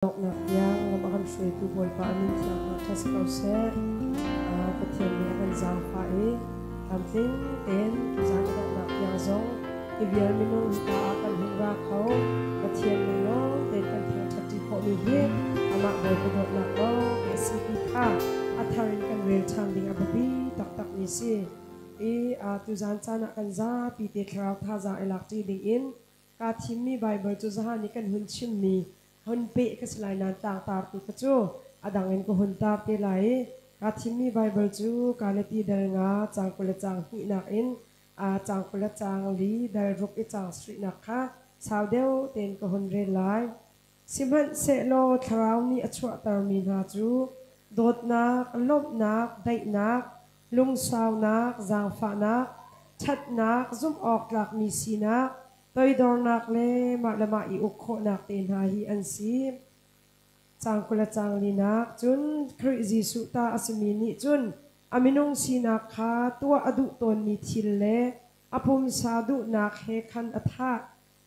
Donghnak tiang lam a kan hruaitu Bawipa a min thiang hna ṭha si ko seh. Pathian nih a kan zaangfah i tlamtling tein tuzaan a donghnak tiang zong hi vial minung hika ah kan hun ra kho. Pathian lunglawm tein kan thangṭhatṭi khawhmi hi amah Bawipa dawtnak lawng te a si ti kha a thar in kan rel ṭhan ding a biapi taktakmi si. I tuzaan caan ah kan zapi te thlarau thazaang i lakṭi dingin Kaa thimmi Baibal cu zahan i kan hun chimmi hun peh ka si lai nain tlangtar tu kha cu a dang in ka hun tar te lai i kaa thimmi Baibal cu Galati dal nga caang 20 le caang hnihnak in caang 20 le caang li dal ruk i caang sarihnak kha sau deuh tein ka hun rel lai. Sihmanhsehlaw Thlarau nih a chuahtermi hna cu dawtnak, lawmhnak, daihnak, lungsaunak, zaangfahnak, ṭhatnak, zumhawktlakmi sinak, toidornak le mah le mah i uk khawhnak te hna hi an si. Caang 20 le caang linak cun Khrih Jesuh ta a simi nih cun a minung sinak kha tuah a duh tawnmi thil le a pumsa duhnak he khan a thah.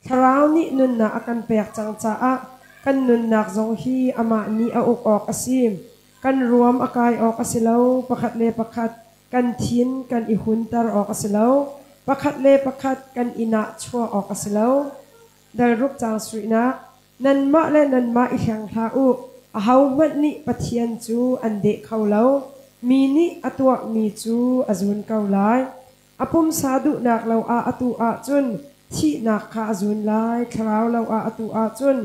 Thlarau nih nunnak a kan pek cang caah kan nunnak zong hi amah nih a uk awk a si. Kan ruam a kai awk a si lo, pakhat le pakhat kan thin kan i hunter awk a si lo, pakhat le pakhat kan i nahchuah awk a si lo. Dalruk caang suihnak, Nanmah le nanmah i hleng hlah u, ahohmanh nih Pathian cu an deh kho lo, mi nih a tuahmi cu a zun ko lai. A pumsa duhnak lo ah atu ahcun thihnak kha a zun lai, thlarau lo ah atu ahcun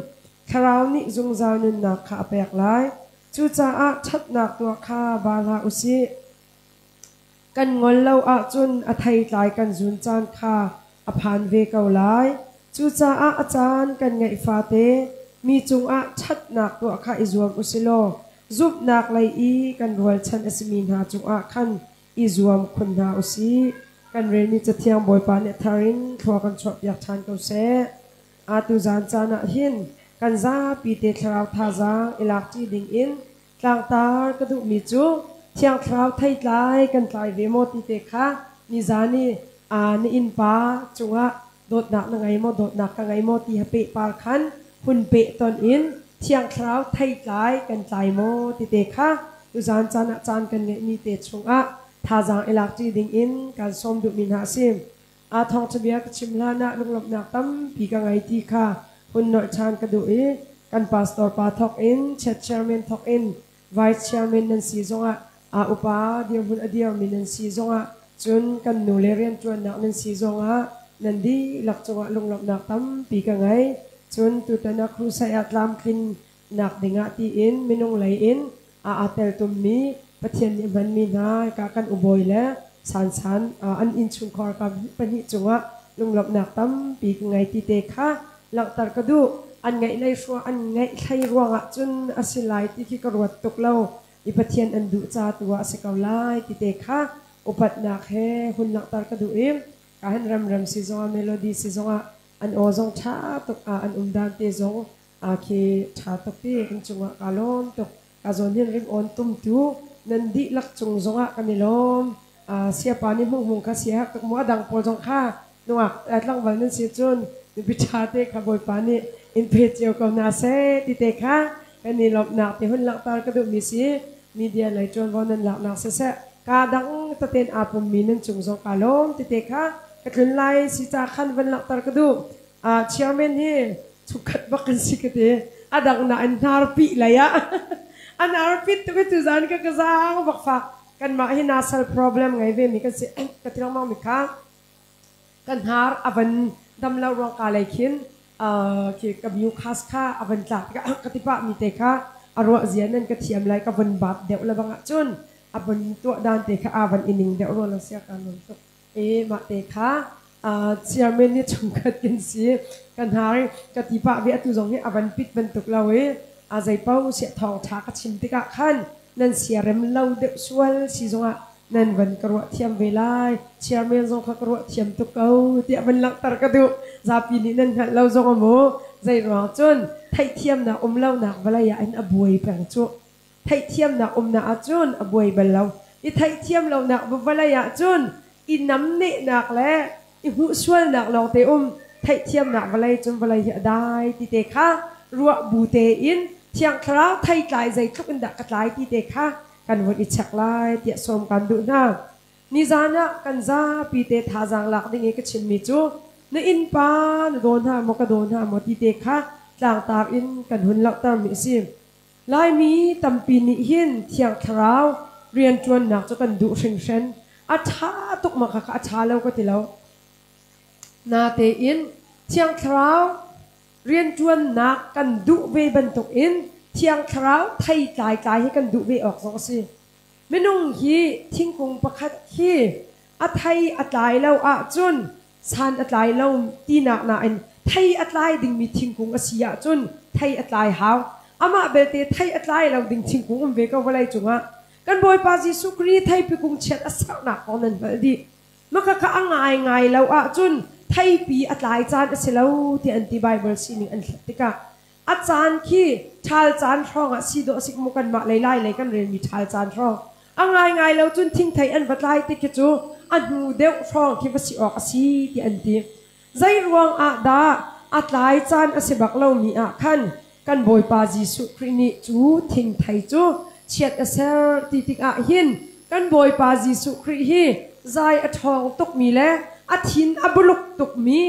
thlarau nih zungzal nunnak kha a pek lai. Cucaah ṭhatnak tuah kha ba hlah u sih. Kan ngol lo ahcun a theitlai kan zun caan kha a phan ve ko lai. Cucaah a caan kan ngeih fate mi cungah ṭhatnak tuah kha i zuam u si law zumhnak lei i kan rualchan a simi hna cungah khan i zuam khun hna u sih. Kan relmi Cathiang Bawipa nih a thar in thlua kan chuahpiak ṭhan ko seh. Atu zan caan ah hin kan zapi te thlarau thazaang i lakṭi ding in tlangtar ka duhmi cu Thiang Thlarau theitlai kan tlai ve maw ti te kha nizan i na innpa cungah dawtnak na ngei maw dawtnak ka ngei maw ti ha pehpar khan hun peh ton in Thiang Thlarau theitlai kan tlai maw ti te kha tuzan caan ah caan kan ngeihmi te chungah thazaang i lakṭi ding in kan sawm duhmi hna a si. Aa thawngṭha bia ka chim hlan ah lunglawmhnak tampi ka ngei ti kha hun nolh ṭhan ka duh i kan pastor pa thawk in chat chairman thawk in vice chairman nan si zongah aa upa dirhmun a dirmi nan si zongah cun kan nu le rianṭuannak nan si zongah nan dihlak cungah lunglawmhnak tampi ka ngei. Cun tutan ah crusade ah tlamtlin nak dingah tiin minung lei in aa teltummi Pathian nih hmanmi hna hika kan ubawi le sansan an innchungkhar ka pahnih cungah lunglawmhnak tampi ka ngei ti te kha langhter ka duh. An ngeih lei an ngeih thlei ruangah cun a si lai ti khi ka ruat tuk lo i Pathian an duh ca tu ah a si ko lai ti te kha upatnak he hun langhter ka duh i ka han remrem si zongah melody si zongah an aw zong ṭha tuk ah an um dan te zong khi ṭha tuk ti in cungah kaa lawm tuk. Ka zawn hin ringawn tumtu nan dihlak cung zongah kan i lawm. Siapa nih hmunghmung kha sia tuk mu a dang pawl zong kha nungak tlangval nan si cun nupi ṭha te kha Bawipa nih in pe cio ko hna seh ti te kha kan i lawmhnak te hun langhter ka duhmi si. Media lei ṭuanvo nan laknak siseh kaa dang teten aa pummi nan cung zong kaa lawm ti te kha ka tlun lai si ca khan van langhter ka duh. Chairman hi chungkhat bak kan si ka ti. A dang na an hnar pih lei ah an ar pit tuk i tuzan ka ka zaang bak fak. Kanmah hi nasal problem ngei ve mi kan si ka ti lengmang mi kha kan hnar a van dam lo ruang ka lei khin khi ka mucus kha a van tlak tikah ka ti pah mi te kha a ruah zia nan ka thiam lai ka von bat deuh le bang ahcun a von tuah dan te kha a van i ning deuh rua lo sia ka nuam tuk. E mah te kha chairman nih chungkhat kan si kan har ka ti pah ve atu zong hi a van pit bantuk lo i a zei paoh siah thawngṭha ka chim tikah khan nan siarem lo deuh sual si zongah nan van ka ruah thiam ve lai chairman zong kha ka ruah thiam tuk ko tiah van langhter ka duh zapi nih nan hngalh lo zong amu zei ruang cun theihthiamnak um lonak vawlei ah hin a buai peng cu Theihthiamnak umnak ahcun a buai bal lo. I theihthiam lonak vawlei ahcun i namnehnak le i hmuhsualnak lawngte um. Theihthiamnak vawlei cun vawlei hi a dai ti te kha ruah bu tein Thiang Thlarau theitlai zeitluk in dah ka tlai ti te kha kan vun i check lai tiah sawm kan duh hna. Nizan ah kan zapi te thazaang lak ding i ka chimmi cu na innpa na daw hna maw ka daw hna maw ti te kha tlangtar in kan hun langhtermi a si. Laimi tampi nih hin Thiang Thlarau rianṭuannak cu kan duh hringhran. A ṭha tuk ma kha a ṭha lo ka ti lo. Natein Thiang Thlarau rianṭuannak kan duh ve bantukin Thiang Thlarau theitlai tlai hi kan duh ve awk zong a si. Minung hi thingkung pakhat khi a thei a tlai lo ahcun san a tlai lo tinak nain thei a tlai dingmi thingkung a si ahcun thei a tlai hau. Amah belte thei a tlai lo ding thingkung um ve ko vawlei cungah. Kan Bawipa Jesuh Khrih theipi kung chiat a sernak kong nan hngalh dih. Makhakha a ngaingai lo ahcun theipi a tlai caan a si lo tiah an ti Baibal sining an hlat tikah a caan khi ṭhal caan hrawng ah si dawh a si mu kanmah lei lai lei kan relmi ṭhal caan hrawng a ngaingai lo cun thingthei an va tlai ti khi cu a hnu deuh hrawng khi va si awk a si ti an ti. Zei ruang ah dah a tlai caan a si bak lomi ah khan kan Bawipa Jesuh Khrih nih cu thingthei cu chiat a ser ti tikah hin kan Bawipa Jesuh Khrih hi zai a ṭhawng tukmi le a thin a buluk tukmi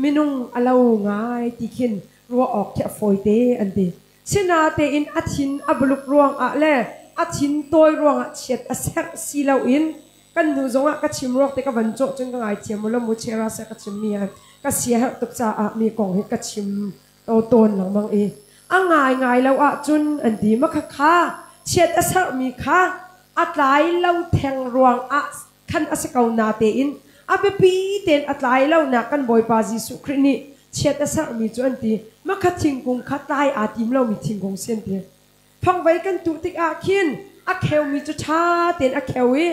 minung a lo ngai ti khin ruah awk khi a fawite an ti. Sinatein a thin a buluk ruangah le a thin tawi ruangah chiat a serh si loin kan hnu zongah ka chim ruak te ka van cawh cun ka ngaithiam u law mu chera seh ka chimmi ah ka sia herh tuk caah mi kong hi ka chim to tawn lengmang i a ngaingai lo ahcun an ti ma kha kha chiat a serhmi kha a tlai lo theng ruangah khan a si ko na tein a biapi tein a tlai lo nak kan Bawipa Jesuh Khrih nih chiat a serhmi cu an ti ma kha thingkung kha tlai aa tim lomi thingkung si an ti. Fangvei kan tuh tikah khin a kheumi cu ṭha tein a kheu i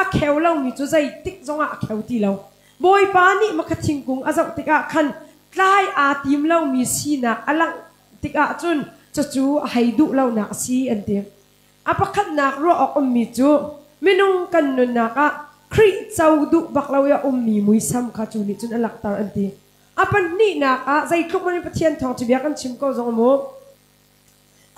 a kheu lomi cu zeitik zongah a kheu ti lo. Bawipa nih makha thingkung a zoh tikah khan tlai aa tim lomi sinak a langh tikah cun cucu a hei duh lonak a si an ti. A pakhatnak ruah awk ummi cu minung kan nunnak ah Khrih co duh bak lo i a ummi muisam kha cu nih cun a langhter an ti. A pahnihnak ah zeitluk man in Pathian thawngṭha bia kan chim ko zong mu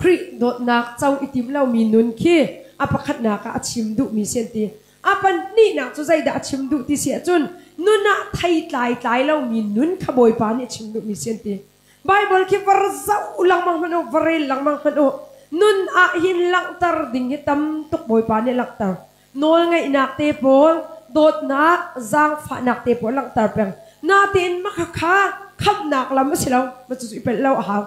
Khrih dawtnak co i tim lomi nun khi a pakhatnak ah a chim duhmi si an ti. A pahnihnak cu zeidah a chim duh ti si ahcun nun ah theitlai tlai lomi nun kha Bawipa nih a chim duhmi si an ti. Baibal khi var zoh lengmang hmanh u, va rel lengmang hmanh u. Nun ah hin langhter ding hi tam tuk Bawipa nih langhter. Nawlngaihnak te pawl, dawtnak, zaangfahnak te pawl langhter peng. Natein makhakha khamhnak lam a si lo, ma cucu i pelh lo a hau.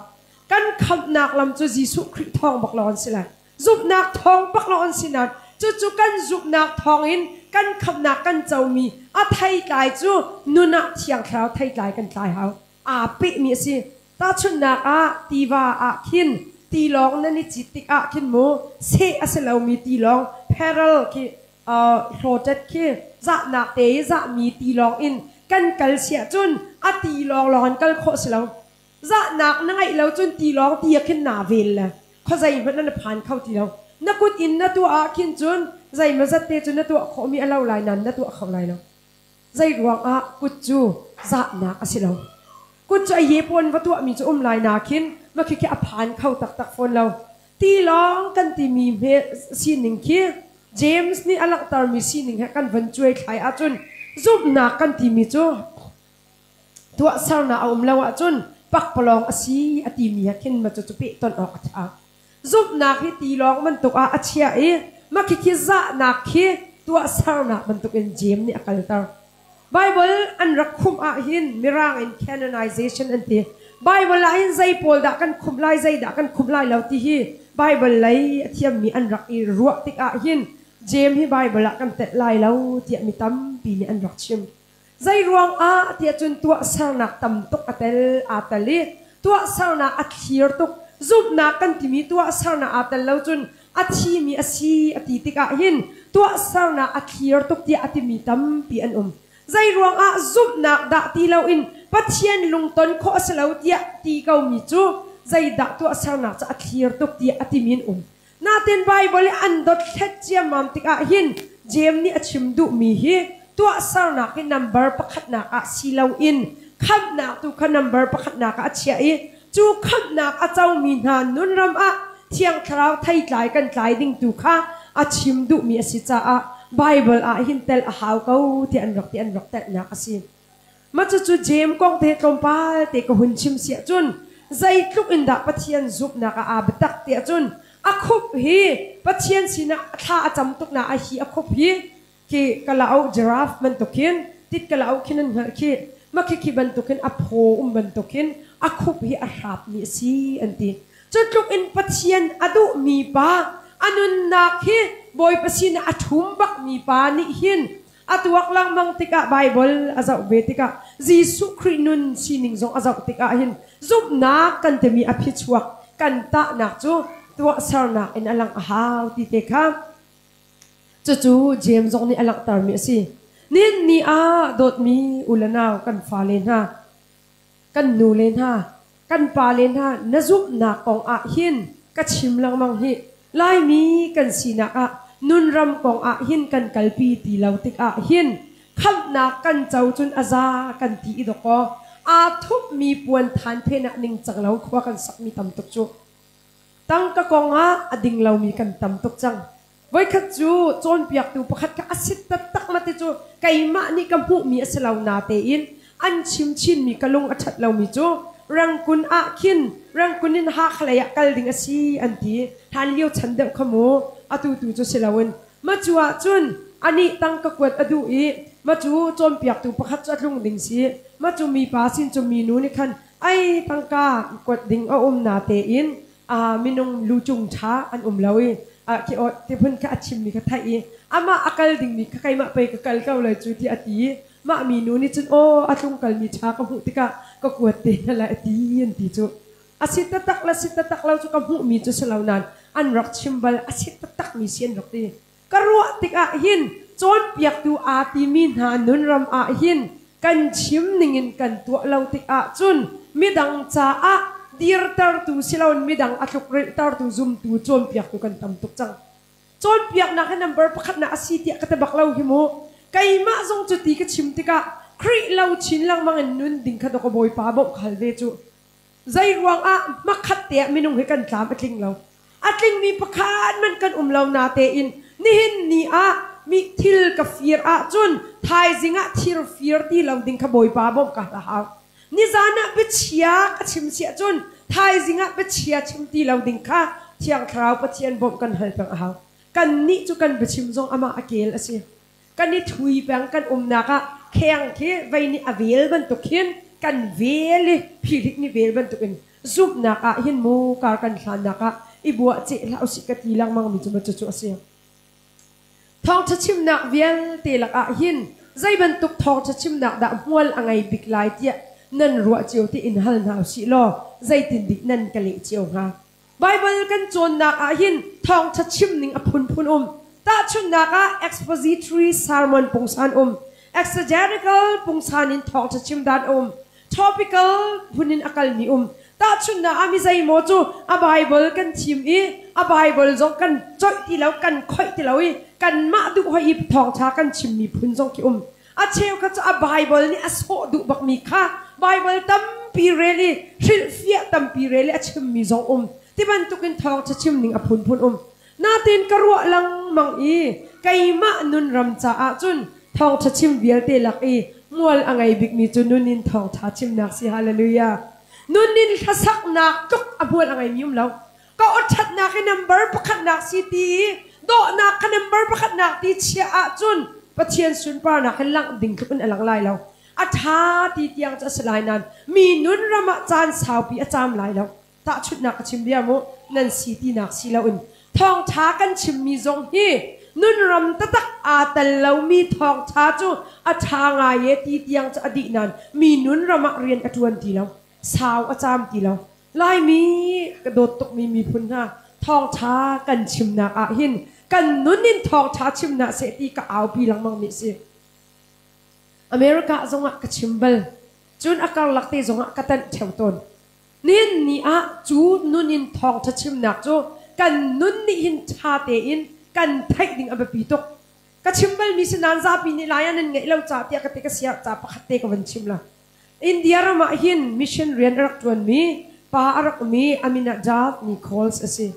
Kan khamhnak lam cu Jesuh Khrih thawng bak lawng an si lai. Zumhnak thawng bak lawng an si nain cucu kan zumhnak thawngin kan khamhnak kan comi a theitlai cu nun ah Thiang Thlarau theitlai kan tlai hau. Aa pehmi a si. Tahchunhnak ah tiva ah khin tilawng nan i cit tikah khin mu seh a si lomi tilawng peril khi hlawtet khi zahnak te i zahmi tilawng in kan kal siah cun a tilawng lawng in kal khawh si lo. Zahnak na ngeih lo cun tilawng ti ah khin naa vel le khuazei hmanh na phan kho ti lo. Na kut in na tuah ah khin cun zeimawzat te cu na tuah khawhmi a lo lai nain na tuah kho lai lo. Zei ruangah kut cu zahnak a si lo. Kut cu a ye pawn va tuahmi cu um lai na khin ma khi khi a phan kho taktak fawn lo. Tilawng kan timi hme sining khi James nih a langhtermi sining he kan van cuai thlai ahcun zumhnak kan timi cu tuahsernak a um lo ahcun pakpalawng a si a timi he khin ma cu cu pehtonh awk a ṭha. Zumhnak hi tilawng bantuk ah a chiah i mah khikhi zahnak khi tuahsernak bantukin Jeim nih a kalter. Bible an rak khumh ahhin Mirang in canonization an ti. Bible ah hin zei pawl dah kan khumh lai, zei dah kan khumh lai lo ti hi Bible lei a thiammi an rak i ruah tikah hin Jeim hi Bible ah kan telh lai lo tiah mi tampi nih an rak chim. Zeiruang ah tiah cun tuahsernak tam tuk a tel aa tel i tuahsernak a thlir tuk. Zumhnak kan timi tuahsernak aa tel lo cun a thimi a si a ti tikah hin tuahsernak a thlir tuk tiah a timi tampi an um. Zeiruang ah zumhnak dah ti loin Pathian lungton khawh a si lo tiah ti komi cu zeidah tuahsernak cu a thlir tuk tiah a timi an um. Natin Baibal i an dothlet ciammam tikah hin Jeim nih a chim duhmi hi tuahsernak hi number pakhatnak ah si loin khamhnak tu kha number pakhatnak ah a chiah i cu khamhnak a comi hna nunram ah Thiang Thlarau theitlai kan tlai ding tu kha a chim duhmi a si caah Bible ah hin tel a hau ko ti an rak ti an rak telhnak a si. Mah cucu Jeim kong te tlawmpal te ka hun chim si ahcun zeitluk in dah Pathian zumhnak ah aa biatak ti ahcun a khup hi Pathian sinah thla a cam tuk na a hi a khup hi khi kalauk giraffe bantukin tit kalauk khi nan hngalh khi mah khi khi bantukin a phaw um bantukin a khup hi a hrapmi a si an ti. Cu tluk in Pathian a duhmi pa a nunnak hi Bawipa sinah a ṭhum bakmi pa nih hin a tuak lengmang tikah Baibal a zoh ve tikah Jesuh Khrih nun sining zong a zoh tikah hin zumhnak kan timi a phichuak kan tahnak cu tuahsernak in a langh a hau ti te kha cucu James zong nih a langhtermi a si. Nihin ni ah dawtmi u le nau kan fale hna kan nu le hna kan pa le hna na zumhnak kong ah hin ka chim lengmang hi Laimi kan sinak ah nunram kong ah hin kan kalpi ti lo tikah hin khamhnak kan co cun a za kan ti i dawkaw aa thupmi puan than phen ah ningcang lo khua kan sakmi tam tuk cu tangka kong ah a ding lomi kan tam tuk cang. Voikhat cu cawnpiaktu pakhat kha a sit taktak ma ti cu keimah nih ka hmuhmi a si lo natein an chim chinmi ka lung a ṭhat lomi cu Rangkun ah khin Rangkun in Hakha lei ah kal ding a si an ti. Hlan lio chan deuh kha mu atu tu cu si loin ma cu ah cun anih tangka kuat a duh i ma cu cawnpiaktu pakhat cu a tlung ding si ma cu mipa sin cu minu nih khan ai tangka kuat ding a um natein minung lucung ṭha an um lo i khi ti phun kha a chimmi kha theih i amah a kal dingmi kha keimah pei ka kal ko lai cu ti a ti i mah minu nih cun aw a tlung kalmi ṭha ka hmuh tikah ka kuat te hna lai a ti an ti cu a si taktak le si taktak lo cu ka hmuhmi cu si lo nain an rak chim bal a si taktak mi si an rak ti. Ka ruah tikah hin cawnpiaktu aa timi hna nunram ah hin kan chim ningin kan tuah lo tikah cun midang caah dirtertu siloin midang a tlukrilhtertu zumtu cawnpiaktu kan tam tuk cang. Cawnpiaknak hi number pakhatnak a si tiah ka ti bak lo hi mu. Keimah zong cu ti ka chim tikah Khrih lo chin lengmang in nun ding kha dawk Bawipa bawmh ka hal ve cu. Zei ruangah hmakhat te ah minung hi kan tlam a tling lo. A tlingmi pakhat hmanh kan um lo natein nihin ni ah mi thil ka fir ahcun thaizing ah thir fir ti lo ding kha Bawipa bawmh ka hal a hau. Nizan ah biachia ka chim si ahcun thaizing ah biachia chim ti lo ding kha Thiang Thlarau Pathian bawmh kan hal peng a hau. Kannih cu kan biachim zong amah a kel a si. Kan i thui peng kan umnak ah kheng khi vei nih a vel bantuk hin kan vel i phihlik nih vel bantuk in zumhnak ah hin mu kar kan hlannak ah i buah ceh hlah usih ka ti lengmang mi cu ma cucu a si. Thawngṭha chimnak vialte lakah hin zei bantuk thawngṭha chimnak dah hmual a ngei bik lai tiah nan ruah cio ti in hal hna usih law zeitindik nan ka leh cio hnga? Baibal kan cawnnak ah hin thawngṭha chim ning a phunphun um. Tahchunhnak ah expository sermon pungsan um, exegetical pungsan in thawngṭha chim dan a um, topical phun in a kalmi um. Tahchunhnak ah mi zeimaw cu a Baibal kan thim i a Baibal zong kan coih ti lo, kan khoih ti lo i kanmah duh hoi i thawngṭha kan chimmi phun zong khi um. A cheukhat cu a Baibal nih a sawh duh bakmi kha Baibal tampi rel i hrilhfiah tampi rel i a chimmi zong um. Ti bantukin thawngṭha chim ning a phunphun um. Natin ka ruah lengmang i keimah nunram caah cun thawngṭha chim vialte lak i mual a ngei bikmi cu nun in thawngṭha chimnak si. Hallelujah. Nun in hlasaknak tluk a hmual a ngeimi um lo. Ka awṭhatnak i number pakhatnak si ti i dawhnak ka number pakhatnak ti chiah ahcun Pathian sunparnak hi langh ding tluk in a lang lai lo. A ṭha ti tiang cu a si lai nain mi nun ram ah caan saupi a caam lai lo. Tahchunhnak ka chim bia mu, nan si tinak si loin thawngṭha kan chimmi zong hi nunram taktak aa tel lomi thawngṭha cu a ṭha ngai e ti tiang cu a dih nain mi nun ram ah rian a ṭuan ti lo. Sau a caam ti lo. Laimi ka dawt tukmi miphun hna thawngṭha kan chimnak ah hin kan nun in thawngṭha chim hna seh ti ka aupi lengmang mi a si. America zongah ka chim bal. Cun a karlak te zongah ka tanh ṭheo tawn. Nihin ni ah cu nun in thawngṭha chimnak cu kan nun nih hin ṭha tein kan theih ding a biapi tuk. Ka chim balmi si nain zapi nih lai ah nan ngeih lo ca tiah ka ti ka siah ca pakhat te ka van chim la. India ram ah hin mission rian a rak ṭuanmi pa a rak um i a min ah Dave Nichols a si.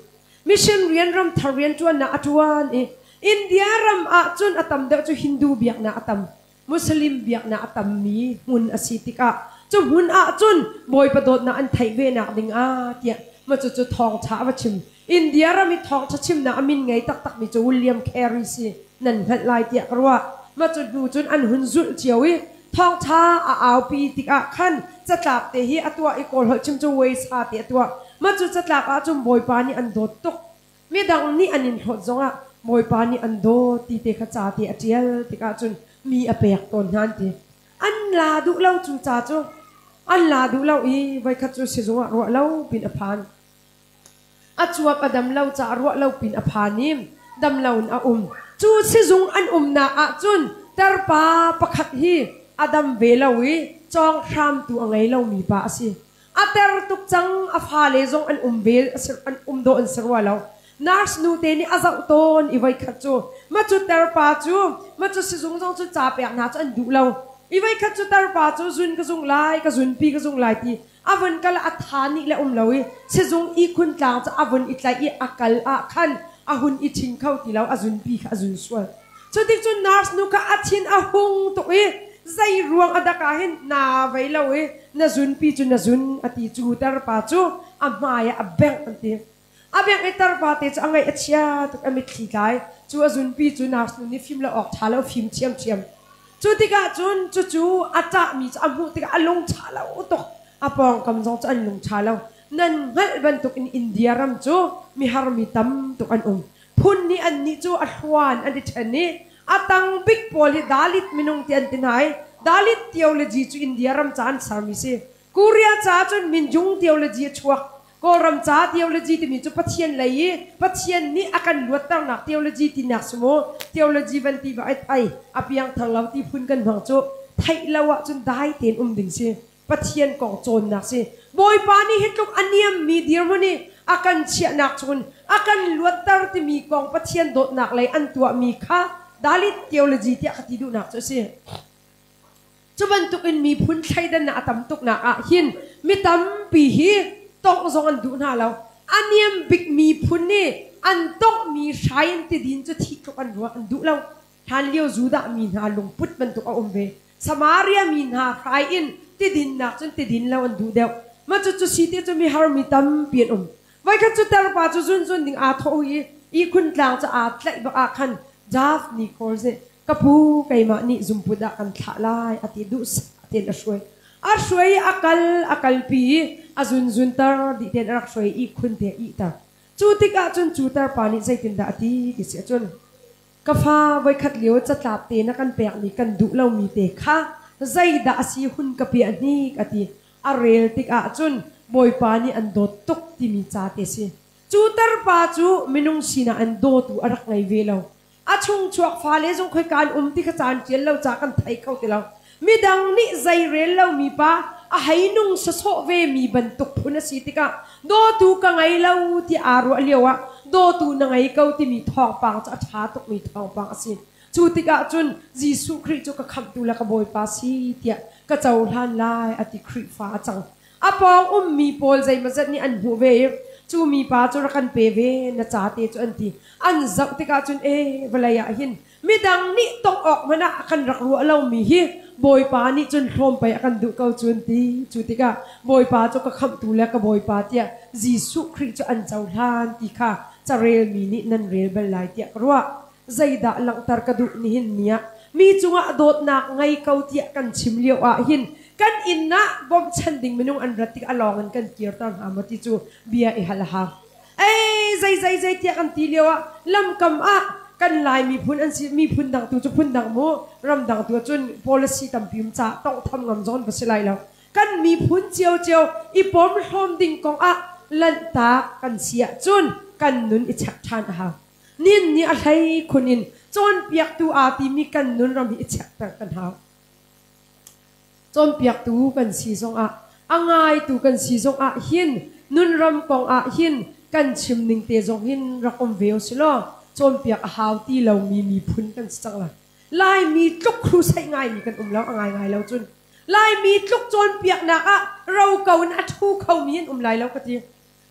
Mission rian ramthar rian ṭuannak a ṭuan i India ram ah cun a tam deuh cu Hindu biaknak a tam, Muslim biaknak a tammi hmun a si tikah cu hmun ah cun Bawipa dawtnak an theih ve nak ding ah tiah ma cucu thawngṭha a va chim. India ram i thawngṭha chimnak a min ngei taktakmi cu William Carey si nan hngalh lai tiah ka ruah. Mah cu hnu cun an hun zulh cio i thawngṭha a aupi tikah khan catlap te hi a tuah i Kawlholh chim cu Weisa ti a tuah. Mah cu catlap ah cun Bawipa nih an dawt tuk. Midang nih an in hlawt zongah Bawipa nih an dawt ti te kha ca te a ṭial tikah cun mi a pek tawn hna an ti. An la duh lo cu ca cu an la duh lo i voikhat cu sizung ah ruah lo pin a phan. A cuap a dam lo caah ruah lo pin a phan i dam loin a um. Cu sizung an umnak ah cun tarpa pakhat hi a dam ve lo i cawng hramtu a ngei lomi pa a si. A ter tuk cang, a fale zong an um ve an um dawh an si rua lo. Nurse nu te nih a zoh tawn i voikhat cu ma cu tarpa cu ma cu sizung zong cu ca pek hna cu an duh lo. I voikhat cu tarpa cu zun ka zung lai, ka zunpi ka zung lai ti a vun kal a tha nih le um lo i sizung ihkhun tlang cu a vun i tlaih i a kal ah khan a hun i thin kho ti lo, a zunpi kha a zun sual. Cutik cun nurse nu kha a thin a hung tuk i zei ruang a dak ah hin naa vei lo i na zunpi cu na zun a ti. Cu tarpa cu a hmai ah a bengh an ti. A bengh i tarpa te cu a ngaih a chia tuk, a mitthli tlai. Cu a zunpi cu nurse nu nih fim lo awk ṭha lo, fim ṭhiamṭhiam. Cu tikah cun cucu a ṭahmi cu a hmuh tikah a lung ṭha lo tuk. A pawngkam zong cu an lung ṭha lo. Nan hngalh bantukin India ram cu mihar mi tam tuk an um. Phun nih annih cu a hluan an i ṭhen i a tang bik pawl hi Dalit minung ti an ti hna i Dalit theology cu India ram ca an sermi si. Korea ca cun Minjung theology a chuak. Kawlram ca theology timi cu Pathian lei i Pathian nih a kan luatternak theology tinak si mu. Theology van ti bak ai a piangthar lo ti phun kan hmang cu theih lo ahcun dai tein um ding si. Pathian kong cawnnak si. Bawipa nih hi tluk a niammi dirhmun i a kan chiahnak chungin a kan luatter timi kong Pathian dawtnak lei an tuahmi kha Dalit theology tiah ka ti duhnak cu a si. Cu bantukin miphun thleidannak a tam tuknak ah hin mi tampi hi tongh zong an duh hna lo. A niam bik miphun nih an tonghmi hrai in tidin cu thih tluk an ruah, an duh lo. Hlanlio Judah mi hna lungput bantuk a um ve. Samaria mi hna hrai in tidinnak cun tidin lo an duh deuh. Mah cucu si ti cu mihar mi tampi an um. Voikhat cu tarpa cu zunzun ding aa thawh i ihkhun tlang cu aa tlaih bak ah khan Dav Nichols nih ka pu keimah nih zumput ah kan thlah lai a ti duhsah tein a hruai. A hruai i a kal a kalpi i a zunzun tar dih tein a rak hruai i ihkhun te a ihter. Cu tikah cun cu tarpa nih zeitindah a ti ti si ahcun Ka fa, voikhat lio catlap te na kan pekmi kan duh lomi te kha zeidah a si hun ka piah hnik a ti. A rel tikah cun Bawipa nih an dawt tuk timi ca te si. Cu tarpa cu minung sinah an dawtu a rak ngei ve lo. A chungchuak fale zong khoika an um ti kha caan ṭial lo ca kan thei kho ti lo. Midang nih zei rel lomi pa a hei nung sawsawh vemi bantuk phun a si tikah dawtu ka ngei lo ti aa ruah lioah dawtu na ngei ko timi thawngpang cu a ṭha tukmi thawngpang a si. Cu tikah cun Jesuh Khrih cu ka khamhtu le ka Bawipa si tiah ka cohlan lai a ti Khrihfa a cang. A pawng ummi pawl zeimawzat nih an hmuh ve i cu mipa cu rak kan pe ve na ca te cu an ti. An zoh tikah cun ee vawlei ah hin midang nih tongh awk hmanh ah a kan rak ruah lomi hi Bawipa nih cun hlawm pei a kan duh ko cu an ti. Cu tikah Bawipa cu ka khamhtu le ka Bawipa tiah Jesuh Khrih cu an cohlan ti kha carelmi nih nan rel bal lai tiah ka ruah. Zeidah langhter ka duh nihin ni ah mi cungah dawtnak ngei ko tiah kan chim lio ah hin kan inn ah bawmhchan ding minung an rat tik a lawng in kan kirter hna maw ti cu bia i hal a hau. Ei zei zei zei tiah kan ti lio ah lamkam ah kan Lai miphun an si miphun dang tu cu phun dang mu ramdang tu cun policy tampi um caah tonghtham ngam zong va si lai lo. Kan miphun ciocio i pom hlawm ding kong ah lanhtak kan si ahcun kan nun i check ṭhan a hau. Nin nih a hlei khun in cawnpiaktu aa timi kan nun ram hi i check peng kan hau. Cawnpiaktu kan si zongah, a ngaitu kan si zongah hin nunram kong ah hin kan chim ning te zong hin rak um ve usih law cawnpiak a hau ti lomi miphun kan si cang lai. Laimi tluk crusade ngaimi kan um lo, a ngaingai lo cun. Laimi tluk cawnpiaknak ah ro ko in a ṭhu khomi an um lai lo ka ti.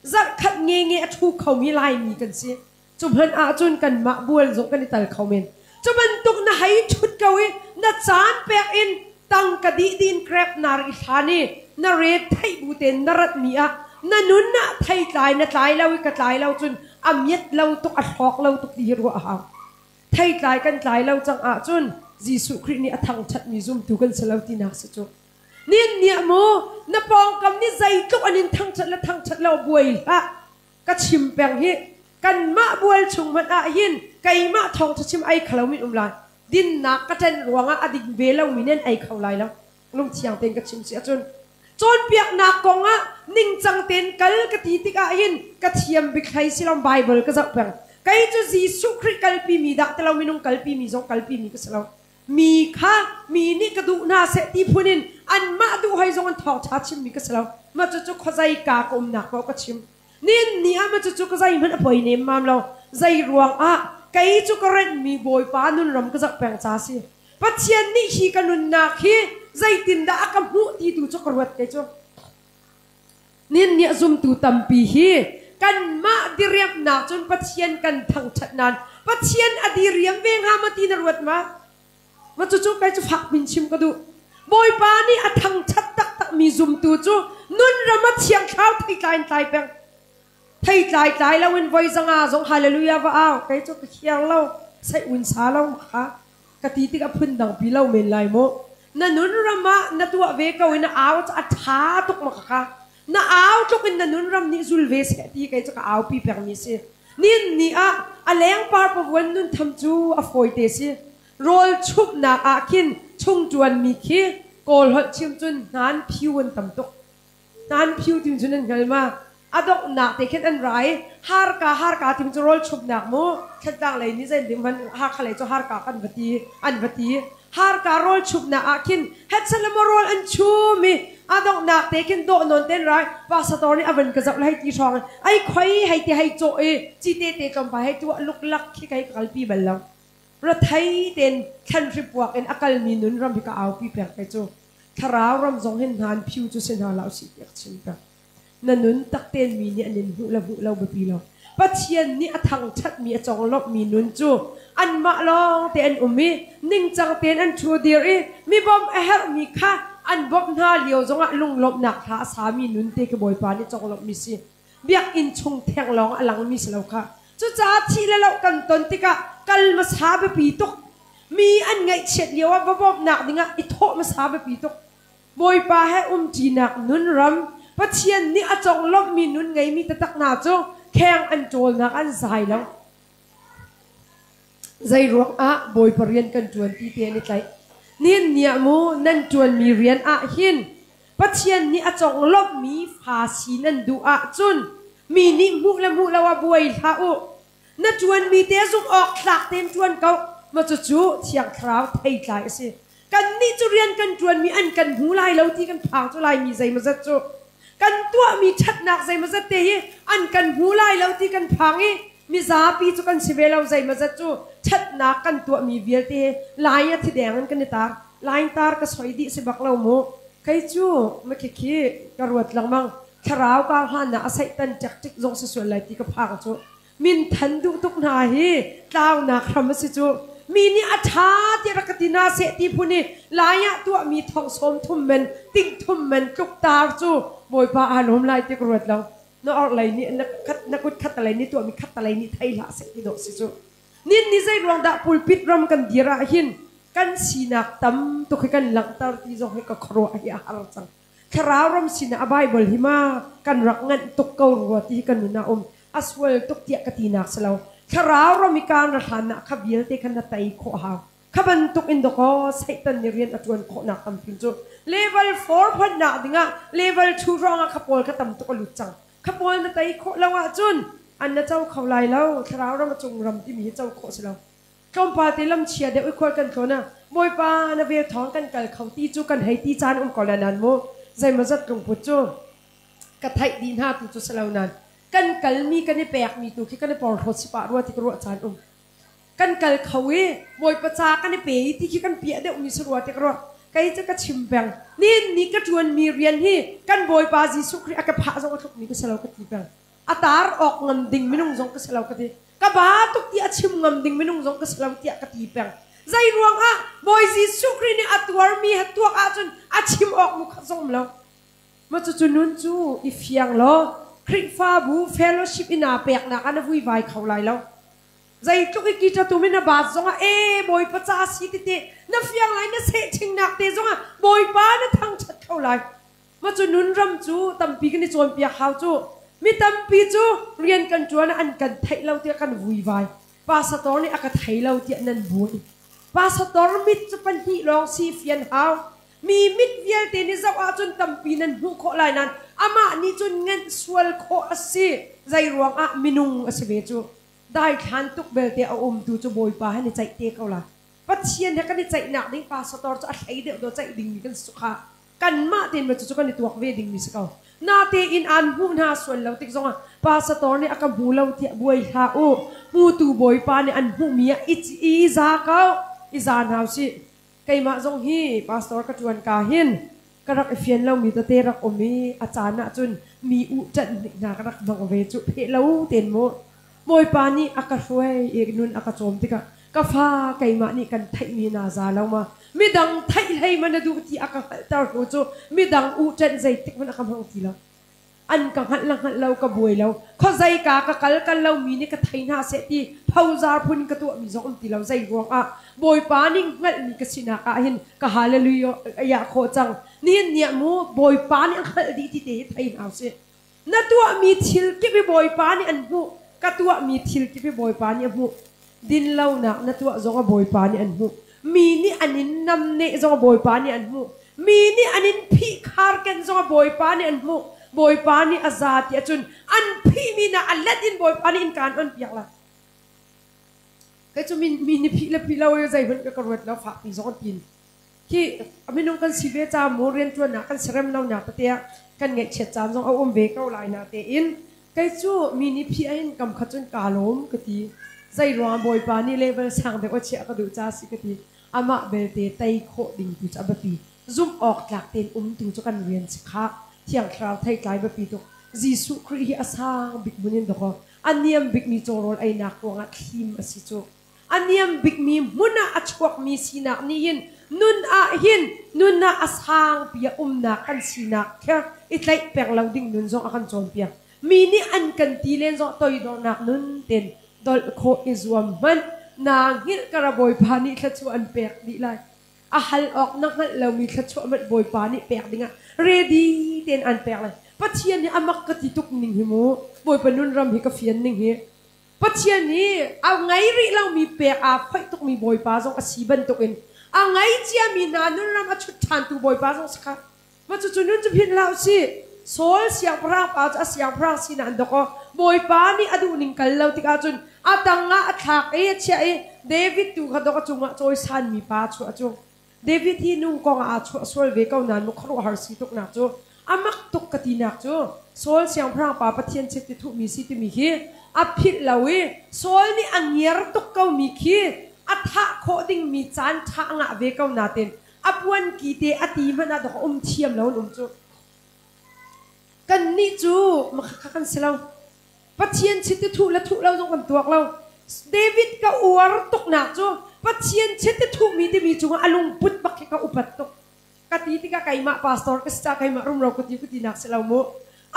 Zarhkhat ngenge a ṭhu khomi Laimi kan si. Cu hmanh ahcun kanmah bual zong kan i tal kho men. Cu bantuk na hei ṭhut ko i na caan pek in tangka dih din grep na ri hlan i na ret theih bu tein na ratmi ah na nun ah theitlai na tlai lo i ka tlai lo cun a miat lo tuk a hlawk lo tuk ti hi ruah a hau. Theitlai kan tlai lo cang ahcun Jesuh Khrih nih a thangṭhatmi zumtu kan si lo tinak si cu. Nin nih mu na pawngkam nih zeitluk an in thangṭhat le thangṭhat lo buai hlah. Ka chim peng hi kanmah bual chung hmanh ah hin keimah thawngṭha chim ai kho lomi um lai. Dinnak ka ṭanh ruangah a ding ve lomi nih an ei kho lai lo. Lungthiang tein ka chim si ahcun cawnpiaknak kong ah ningcang tein kal ka ti tikah hin ka thiam bik hlei si lo Bible ka zoh peng. Kei cu Jesuh Khrih kalpi mi dah ti lo minung kalpi mi zong kalpi mi ka si lo. Mi kha mi nih ka duh hna seh ti phun in anmah duh hoi zong an thawngṭha chimmi ka si lo. Mah cucu khuazei ka ka umnak paoh ka chim. Nin ni ah mah cucu ka zeihmanh a poi nemmam lo. Zei ruang ah kei cu ka renhmi Bawipa nunram ka zoh peng ca si. Pathian nih hi ka nunnak hi zeitindah a ka hmuh ti tu cu ka ruat kei cu. Nin nih zumtu tampi hi kanmah diriamnak cun Pathian kan thangṭhat nain Pathian a diriam ve hnga maw ti na ruat ma? Ma cucu kai cu fak min chim ka duh. Bawipa nih a thangṭhat taktakmi zumtu cu nun ram ah thiang thlarau theitlai in tlai peng. Theitlai tlai loin voi zanga zong hallelujah va au kei cu ka khiar lo sai un sa lo kha ka ti tik a phun dang pi lo men lai mu. Na nun ram ah na tuah ve ko i na au cu a ṭha tuk ma ka na au tluk in na nun ram nih zul ve seh ti kei cu ka au pi peng mi si. Nin ni ah a leng par pavuan nun tham cu a fawi te si. Rawl chumhnak ah khin chung ṭuan mi khi Kawl holh chim cun hnan phiu an tam tuk. Hnan phiu ti cun an hngal ma? A donghnak te khin an ra i harka harka tim cu rawl chumhnak mu Thantlang lei nih zei ding man Hakha lei cu harka kan va ti an va ti. Harka rawl chumhnak ah khin hetsalamo rawl an chum i a donghnak te khin dawh nawn ten rai pastor nih a van ka zoh le hei ti hrawng ai khoi hei ti hei cawh i cite te tlawmpal hei tuah luklak khi kai ka kalpi bal lo. Rathei tein thlanhri puak in a kalmi nun ram hi ka aupi peng kei cu. Thlarau ram zong hin hnan phiu cu si hna hlah usih tiah ka chim peng. Na nun tak tein mi nih an in hmuh le hmuh lo biapi lo. Pathian nih a thangṭhatmi a conglawmhmi nun cu anmah lawng te an um i ningcang tein an ṭhu dir i mi bawmh a herhmi kha an bawmh hna lio zongah lunglawmhnak hla a sami nun te khi Bawipa nih conglawmhmi si. Biakinn chung theng lawng a langmi si lo kha. Cucaah thih le loh kan ton tikah kal hmasa biapi tuk. Mi an ngaihchiat lio ah va bawmhnak dingah i thawh hmasa biapi tuk. Bawipa he umṭinak nun ram, Pathian nih a conglawmhmi nun ngeimi taktak hna cu kheng an ṭawlnak an zai lo. Zeiruang ah Bawipa rian kan ṭuan ti te an i tlaih. Nihin ni ah mu nan ṭuanmi rian ah hin Pathian nih a conglawmhmi fa si nan duh ahcun mi nih hmuh le hmuh lo ah buai hlah u. Na ṭuanmi te zumh awk tlak tein ṭuan ko. Ma cucu Thiang Thlarau theitlai a si. Kannih cu rian kan ṭuanmi an kan hmu lai lo ti kan phang cu Laimi zeimawzat cu. Kan tuahmi ṭhatnak zeimawzat te hi an kan hmu lai lo ti kan phang i mizapi cu kan si ve lo zeimawzat cu ṭhatnak kan tuahmi vialte hi lai a thideng in kan i tar. Lain tar ka soi dih si bak lo mu. Kei cu makhikhi ka ruat lengmang. Thlarau kar hlan ah a saihtan ṭekṭik zong si sual lai ti ka phang cu. Minthan duh tuk hna hi tlaunak hram a si cu. Mi nih a ṭha tiah rak ka ti hna seh ti phun i lai ah tuahmi thong sawm thum men ting thum men tluk tar cu Bawipa aa lawm lai ti ka ruat lo. Na orhlei nih na, khat, na kut khattalei nih tuahmi khattalei nih thei hlah seh ti dawh si cu. Nin nih zei ruang dah pulpit ram kan dir ah hin kan sinak tam tuk hi kan langhter ti zong hi ka khuaruah hi a har cang. Thlarau ram sinah a Bible hi ma kan rak nganh tuk ko rua ti hi kan nun ah um. A sual tuk tiah ka tinak si lo. Thlarau ram i kaan ra hlan ah kha vialte khan na tei khawh hau. Kha bantuk in dawkaw Satan nih rian a ṭuan khawhnak tampi cu level 4 phannak dingah level 2 hrawng ah kha pawl kha tam tuk a lut cang. Kha pawl na tei khawh lo ahcun an na co kho lai lo. Thlarau ram a cung ram timi hi co khawh si lo. Tlawmpal te lamchia deuh i khual kan tlawn ah Bawipa na vel thawng kan kal kho ti cu kan hei ti caan um ko la nan mu zeimawzat lungput cu ka theih dih hna tu cu si lo nan kan kalmi kan i pekmi tu khi kan i porhlawt si pah rua ti ka ruah caan um kan kal kho i Bawipa ca kan i pe i ti khi kan piah deuhmi si rua ti ka ruah kei cu ka chim peng nin ni ka ṭuanmi rian hi kan Bawipa Jesuh Khrih a ka phah zong a tlukmi ka si lo ka ti peng. A tar awk ngam ding minung zong ka si lo ka ti. Ka ba tuk ti a chim ngam ding minung zong ka si lo tiah ka ti peng. Zei ruangah Bawi Jesuh Khrih nih a tuarmi he tuak ahcun a chim awk mu khat zong um lo. Ma cucu nun cu i fiang law Khrihfabu fellowship in aa peknak ah na vuivai kho lai lo. Zeitluk i guitar tum in na baat zongah ee Bawipa ca si tete na fiang lai na sehchingnak te zongah Bawipa na thangṭhat kho lai. Ma cu nun ram cu tampi kan i cawnpiak hau cu. Mi tampi cu rian kan ṭuan ah an kan theih lo tiah kan vuivai. Pastor nih a ka thei lo tiah nan buai. Pastor mit cu pahnih lawng si fian hau. Mi mit vialte nih zoh ahcun tampi nan hmuh khawh lai nain amah nih cun ngenh sual khawh a si. Zei ruangah minung a si ve cu. Daithlan tuk belte a umtu cu Bawipa he ni ceih te ko la. Pathian he kan i ceihnak ding pastor cu a hlei deuh do ceih dingmi kan si cu kha. Kanmah tein ma cucu kan i tuak ve dingmi si ko. Natein aan hmuh hna sual lo tik zongah pastor nih a ka hmu lo tiah buai hlah u. Hmutu Bawipa nih an hmuhmi ah i za ko. I za hna usih. Keimah zong hi pastor ka ṭuan ka hin ka rak i fian lomi tete rak um i a caan ahcun mi uh ṭanh hnik hna ka rak hmang ve cu pheh lo tein mu. Bawipa nih a ka hruai i nun a ka cawm tikah ka fa keimah nih kan theihmi naa za lo ma midang theih hlei ma na duh ti a ka hngalhter hnu cu midang uh ṭanh zeitik hmanh a ka hmang ti lo. An ka hngalh le hngalh lo ka buai lo. Khuazeika ka kal kal lo mi nih ka thei hna seh ti phozar phun ka tuahmi zong um ti lo. Zei ruangah Bawipa nih hngalhmi ka sinak ah hin ka hallelujah khawh cang. Nihin ni ah mu Bawipa nih a hngalh dih ti te hi thei hna usih. Na tuahmi thil kip hi Bawipa nih an hmuh. Ka tuahmi thil kip hi Bawipa nih a hmuh. Dinlonak na tuah zong ah Bawipa nih an hmuh. Mi nih an in namneh zong ah Bawipa nih an hmuh. Mi nih an in phihkhar ken zong ah Bawipa nih an hmuh. Bawipa nih a za ti ahcun an phihmi na a let in Bawipa nih innka an on piak lai. Kei cu mi nih phih le phih lo zeihmanh ka ruat lo fakpi zong an tin. Khi minung kan si ve ca mu rianṭuannak kan serem lonak tete ah kan ngaihchiat caan zong a um ve ko lai na tein kei cu mi nih phih ahhin kam khat cun kaa lawm ka ti. Zei ruangah Bawipa nih level sang deuh a chiah ka duh ca si ka ti. Amah belte tei khawh ding tu cu a biapi. Zumh awk tlak tein um tu cu kan rian si khah. Thiang Thlarau theitlai biapi tuk. Jesuh Khrih hi a sang bik hmun in dawkaw a niam bikmi cawrawl einak ruangah thlim a si cu. A niam bikmi hmun ah a chuakmi sinak nih hin nun ah hin nun ah a sangpi a umnak kan sinak kha i tlaih peng lo ding nun zong a kan cawnpiak. Mi nih an kan ti len zong toidornak nun ten dolh khawh i zuam hmanh. Naa hngilh kara Bawipa nih thluachuah an pek dih lai. A hal awk na hngalh lomi thluachuah hmanh Bawipa nih pek dingah ready tein an pek lai. Pathian hi a mak ka ti tuk ning hi mu. Bawipa nun ram hi ka fian ning hi. Pathian nih a ngei rih lomi pek aa phoih tukmi Bawipa zong a si bantukin a ngei ciami hna nunram a chut ṭhantu Bawipa zong si kha. Mah cucu nun cu philh hlah usih. Saul siangpahrang pa cu a siangpahrang sinak an dok aw. Bawipa nih a duhning kal lo tikah cun a tangah a thlak i a chiah i David tu kha dok a cungah cawisanmi pa a chuah cu. David hi nu kong ah aa chuah sual ve ko nain maw khuaruahhar si tuknak cu a mak tuk ka tinak cu Saul siangpahrang pa Pathian chiat ti thuhmi si timi khi a philh lo i Saul nih a ngiar tuk komi khi a thah khawh dingmi caan ṭha a ngah ve ko nain a puanki te a ti hmanh ah dok a um thiam lo an um cu. Kannih cu makhakha kan si lo. Pathian chiti thuh le thuh lo zong kan tuak lo. David ka uar tuknak cu Pathian chiti thuhmi timi cungah a lungput bak khi ka upat tuk. Ka ti tikah keimah pastor ka si caah keimah rumro ka ti ka tinak si lo mu.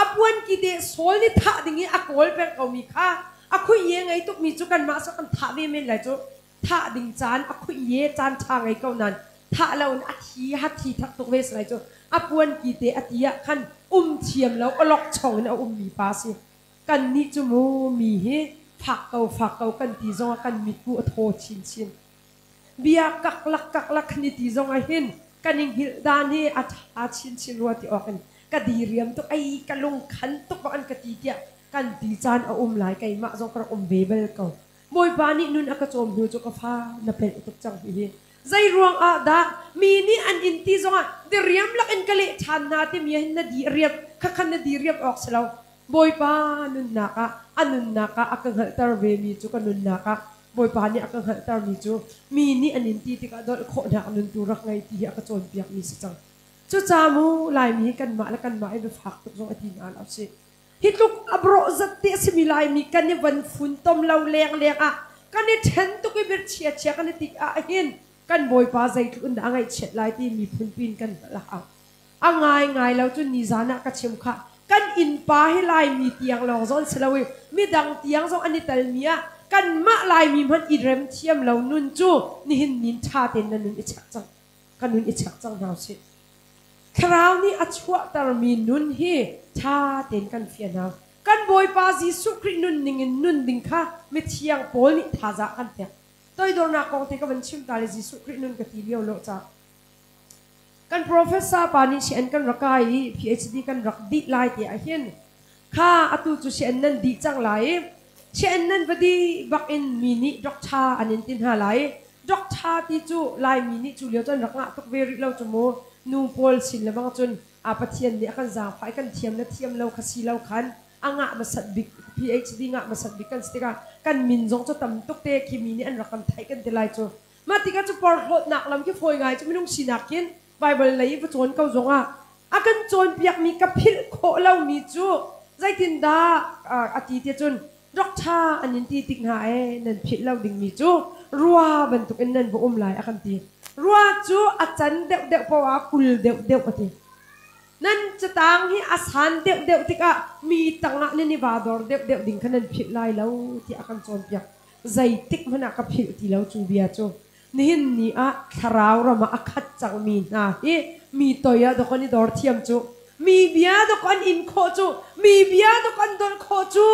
A puanki te Saul nih thah ding i a kawl peng komi kha a khui ye ngei tukmi cu kanmah sawh kan thah ve men lai cu. Thah ding caan a khui ye caan ṭha ngei ko nain thah lo in a thi ha thi thak tuk ve si lai cu. A puanki te a ti ah khan um thiam lo awlokchong in a ummi pa si. Kannih cu mu mi hi fak ko fak ko kan ti zongah kan mitku a thaw chinchin. Bia kaklak kaklak kan i ti zongah hin kan i hngilh dan hi a ṭha chinchin rua ti awk in ka diriam tuk ei ka lungkhan tuk an ka ti tiah kan ti caan a um lai keimah zong ka rak um ve bal ko. Bawipa nih nun a ka cawm hnu cu ka fa na pelh tuk cang hihi. Zei ruang ah dah mi nih an in ti zongah diriam lak in ka leh ṭhan hna timi hin na diriam khakhan na diriam awk si lo. Bawipa nunnak ah a nunnak ah a ka hngalhter ve mi cu ka nunnak ah Bawipa nih a ka hngalhter mi cu mi nih an in ti tikah dolh khawhnak nun tu rak ngei ti hi a ka cawnpiak mi si cang. Cucaah mu Laimi hi kanmah le kanmah i biafak tuk zong a ti hna lo si. Hi tluk a brawh zat te a simi Laimi kan i van funtom lo lengleng ah kan i ṭhen tuk i birchia chia kan i tik ah hin kan Bawipa zeitluk in dah a ngaihchiat lai ti miphun pin kan hngalh a hau. A ngaingai lo cun nizan ah ka chim khah. Kan innpa hi Laimi tiang lawng zong an si lo i midang tiang zong an i telmi ah kanmah Laimi hmanh i rem thiam lo nun cu nihin nin ṭha tein na nun i check cang. Ka nun i check cang hna usih. Thlarau nih a chuahtermi nun hi ṭha tein kan fian hau. Kan Bawipa Jesuh Khrih nunning in nun ding kha mithiang Paul nih thazaang a kan pek. Toidornak kong te ka van chim ta le Jesuh Khrih nun ka ti lio lo ca. Kan professor pa nih sian kan rak kai i PhD kan rak dih lai te ah hin kha atu cu sian nan dih cang lai i sian nan va dih bak in mi nih doctor an in ti hna lai. Doctor ti cu Laimi nih cu lio cu an rak ngah tuk ve rih lo cu mu. Nu pawl sin le bang cun a Pathian nih a kan zaangfah i kan thiam le thiam lo kha si lo khan a ngah hmasat bik PhD ngah hmasat bik kan si tikah kan min zong cu tam tuk te khi mi nih an rak kan theih kan ti lai cu. Mah tikah cu porhlawtnak lam khi fawi ngai cu minung sinak hin Baibal lei i va cawn ko zongah a kan cawnpiakmi ka philh khawh lomi cu zeitindah a ti tiah cun doctor an in ti tik hna ee nan philh lo dingmi cu rua bantukin nan va um lai a kan ti. Rua cu a can deuhdeuh paoh ah kul deuhdeuh a ti. Nan catang hi a san deuhdeuh tikah mi tangah nan i vador deuhdeuh ding kha nan philh lai lo tiah a kan cawnpiak. Zeitik hmanh ah ka philh ti lo cu bia cu. Nihin ni ah thlarau ram ah a khat cangmi hna hi mi toi ah dawk an i dor thiam cu. Mi bia dawk an in khawh cu. Mi bia dawk an dolh khawh cu.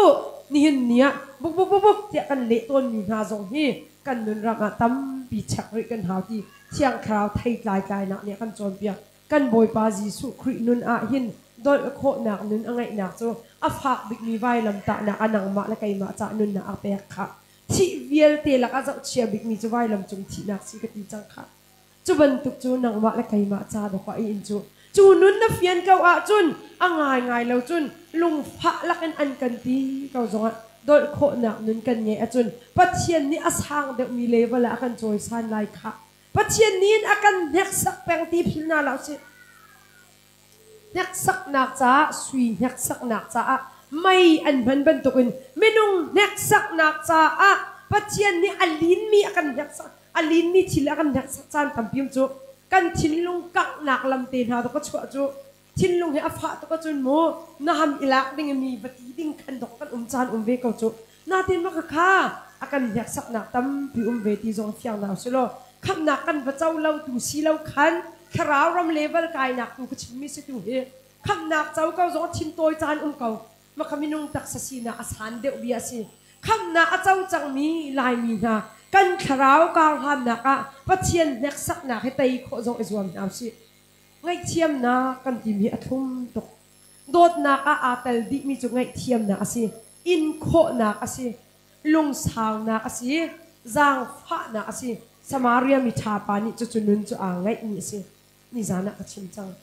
Nihin ni ah buk buk buk buk tiah kan leh tawnmi hna zong hi kan nunram ah tampi chek rih kan hau ti Thiang Thlarau theitlai tlainak nih a kan cawnpiak. Kan Bawipa Jesuh Khrih nun ah hin dolh khawhnak nun a ngeihnak cu a fak bikmi vailamtahnak ah nangmah le keimah cah nunnak a pek khah. Thih vialte lakah zohchia bikmi cu vailam cung thihnak si ka ti cang khah. Cu bantuk cu nangmah le keimah ca dawk ah i in cu. Cu nun na fian ko ahcun a ngaingai lo cun lungfah lakin an kan ti ko zongah dolh khawhnak nun kan ngeih ahcun Pathian nih a sang deuhmi level ah a kan cawisan lai khah. Pathian nih in a kan hneksak peng ti philh hna hlah usih. Hneksaknak caah sui hneksaknak caah mei an hman bantukin minung hneksaknak caah Pathian nih a linmi a kan hneksak a linmi thil a kan hneksak caan tampi um cu kan thinlung kanghnak lam te hna dok a chuah cu thinlung hi a fah tuk ahcun mu na ham i lak ding i mi va ti ding khan dok kan um caan um ve ko cu natin maka kha a kan hneksaknak tampi um ve ti zong fiang na si law khamhnak kan va co lo tu si lo khan thlarau ram level kainak tu ka chimmi si tu hi khamhnak co ko zong thin tawi caan um ko maka minung taksa sinak a san deuh bia si khamhnak a co cangmi Laimi hna kan thlarau karhlannak ah Pathian hneksaknak hi tei khawh zong i zuam hna usih. Ngaihthiamnak kan timi a thlum tuk. Dawtnak ah aa tel dihmi cu ngaihthiamnak a si, in khawhnak a si, lungsaunak a si, zaangfahnak a si. Samaria mi ṭha pa nih cucu nun cu aa ngaihmi a si. Nizan ah ka chim cang.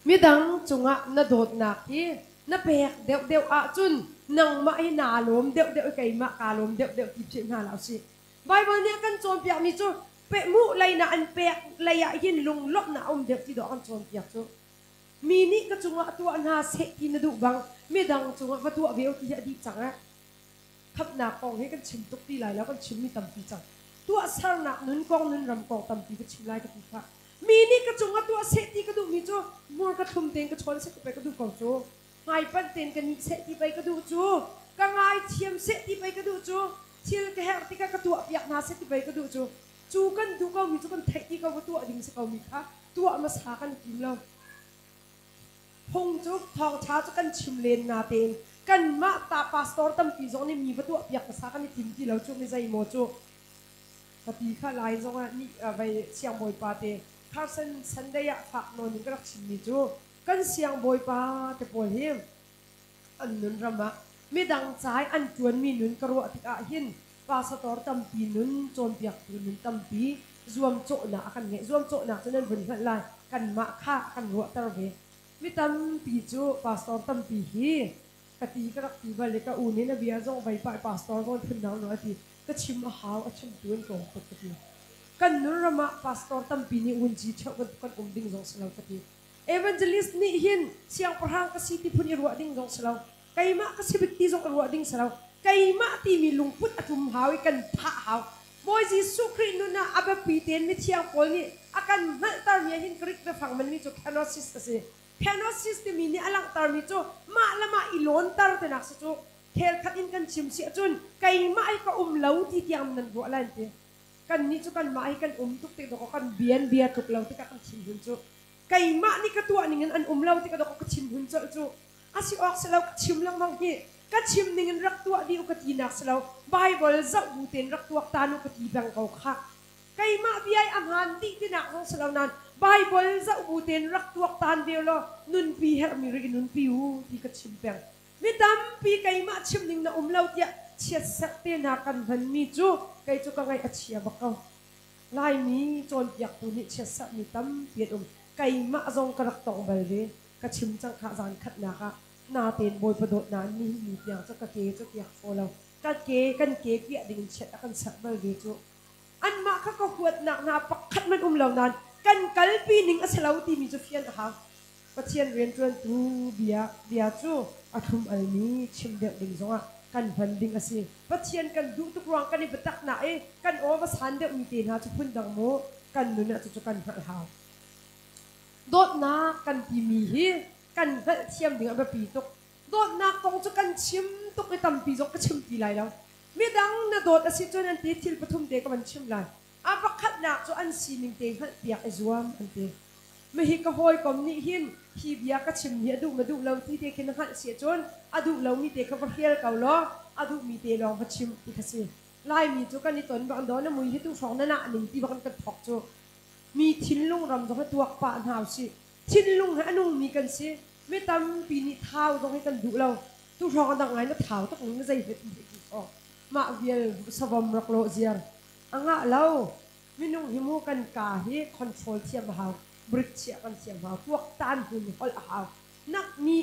Midang cungah na dawtnak hi na pek deuhdeuh ahcun nangmah hi naa lawm deuhdeuh i keimah kaa lawm deuhdeuh ti philh hna hlah usih. Baibal nih a kan cawnpiakmi cu pehmuh lei na an pek lei ah hin lunglawmhnak a um deuh ti dawh a kan cawnpiak cu. Mi nih ka cungah tuah hna seh ti na duh bang midang cungah va tuah ve u ti hi a dih cang eh. Khamhnak kong hi kan chim tuk ti lai lo, kan chimmi tampi cang. Tuahsernak nun kong, nun ram kong tampi ka chim lai ka ti khah. Mi nih ka cungah tuah seh ti ka duhmi cu hmur ka thlum tein ka chawn seh ti pei ka duh ko cu. Hmaipanh tein ka nih seh ti pei ka duh cu. Ka ngaithiam seh ti pei ka duh cu. Thil ka herh tikah ka tuahpiak hna seh ti pei ka duh cu. Cu kan duh komi cu kan theih ti ko va tuah ding si komi kha tuah hmasa kan tim lo. Phung cu thawngṭha cu kan chim len natein kanmah ta pastor tampi zong nih mi va tuahpiak hmasa kan i tim ti lo cu mi zeimaw cu ka ti kha lai zong ah nih vei siangbawipa te Carson Sunday ah fak nawn in ka rak chimmi cu kan siangbawipa te pawl hi an nun ram ah midang ca i an ṭuanmi nun ka ruah tikah hin pastor tampi nun cawnpiaktu nun tampi zuamcawhnak a kan ngeih. Zuamcawhnak cu nan vun hngalh lai. Kanmah kha a kan ruahter ve. Mi tampi cu pastor tampi hi ka ti ka rak ti bal i ka u nih na bia zong vei pah i pastor zong phun dang nawl a ti. Ka chim a hau, a chimtu an tlawm tuk ka ti. Kan nun ram ah pastor tampi nih vunci cheuh bantuk kan um ding zong si lo ka ti. Evangelist nih hin siangpahrang ka si ti phun i ruah ding zong si lo. Keimah ka si bik ti zong i ruah ding si lo. Keimah timi lungput a tlum hau i kan thah hau. Bawi Jesuh Khrih nun ah a biapi tein mithiang Paul nih a kan hngalhtermi ah hin Greek biafang hmanmi cu kenosis a si. Kenosis timi nih a langhtermi cu mah le mah i lawnter tinak si cu. Khel khat in kan chim si ahcun keimah hi ka um lo ti tiang nan ruah lai an ti. Kannih cu kanmah hi kan um tuk tik dawkaw kan bia an bia tluk lo tikah kan thinhun cu. Keimah nih ka tuah ning in an um lo tikah dawkaw ka thinhun colh cu. A si awk si lo ka chim lengmang hi. Ka chim ning in rak tuah dih u ka tinak si lo. Bible zoh bu tein rak tuaktan u ka ti peng ko khah. Keimah bia i a hmaan dih tinak zong si lo nain Bible zoh bu tein rak tuaktan ve u law nunpi herhmi ri i nunpi u ti ka chim peng. Mi tampi keimah chim ning na um lo tiah chiatserh te hna kan hmanmi cu kei cu ka ngaih a chia bak ko. Laimi cawnpiaktu nih chiatserhmi tampi an um. Keimah zong ka rak tong bal ve. Ka chim cang khah zan khatnak ah natein Bawipa dawtnak in nihin ni tiang cu ka ke cu kiak faw lo. Ka ke kan ke kiah ding in chiat a kan serh bal ve cu. Anmah kha ka huatnak hna pakhat hmanh um lo nain kan kalpi ning a si lo timi cu fian a hau. Pathian rianṭuantu bia bia cu a thlum almi chim deuh ding zongah kan hman ding a si. Pathian kan duh tuk ruang kan i biataknak i kan aw va san deuhmi te hna cu phundang maw kan nun ah cucu kan hngalh hau. Dawtnak kan timi hi kan hngalhthiam ding a biapi tuk. Dawtnak kong cu kan chim tuk i tampi zong ka chim ti lai lo. Midang na dawt a si cun an ti thil pathum te ka van chim lai. A pakhatnak cu an sining te hngalhpiak i zuam an ti. Mihi ka hawikom nih hin hi bia ka chim hi a duh ma duh lo ti te khi na hngalh si ahcun a duh lomi te kha va hrial ko law a duhmi te lawng va chim ti kha si. Laimi cu kan i ton bak daw na mui hi tu hrawng na nah ning ti bak in kan thawk cu. Mi thinlung ram zong hi tuak pah hna usih. Thinlung he a nungmi kan si. Mi tampi nih thau zong hi kan duh lo. Tu hrawng a dang ngai na thau tuk ning na zei het ti hrawng. Mah vial savom rak lawh ziar. A ngah lo. Minung hi mu kan kaa hi control thiam a hau, brik chiah kan thiam hau, tuaktan hmun holh a hau. Nak mi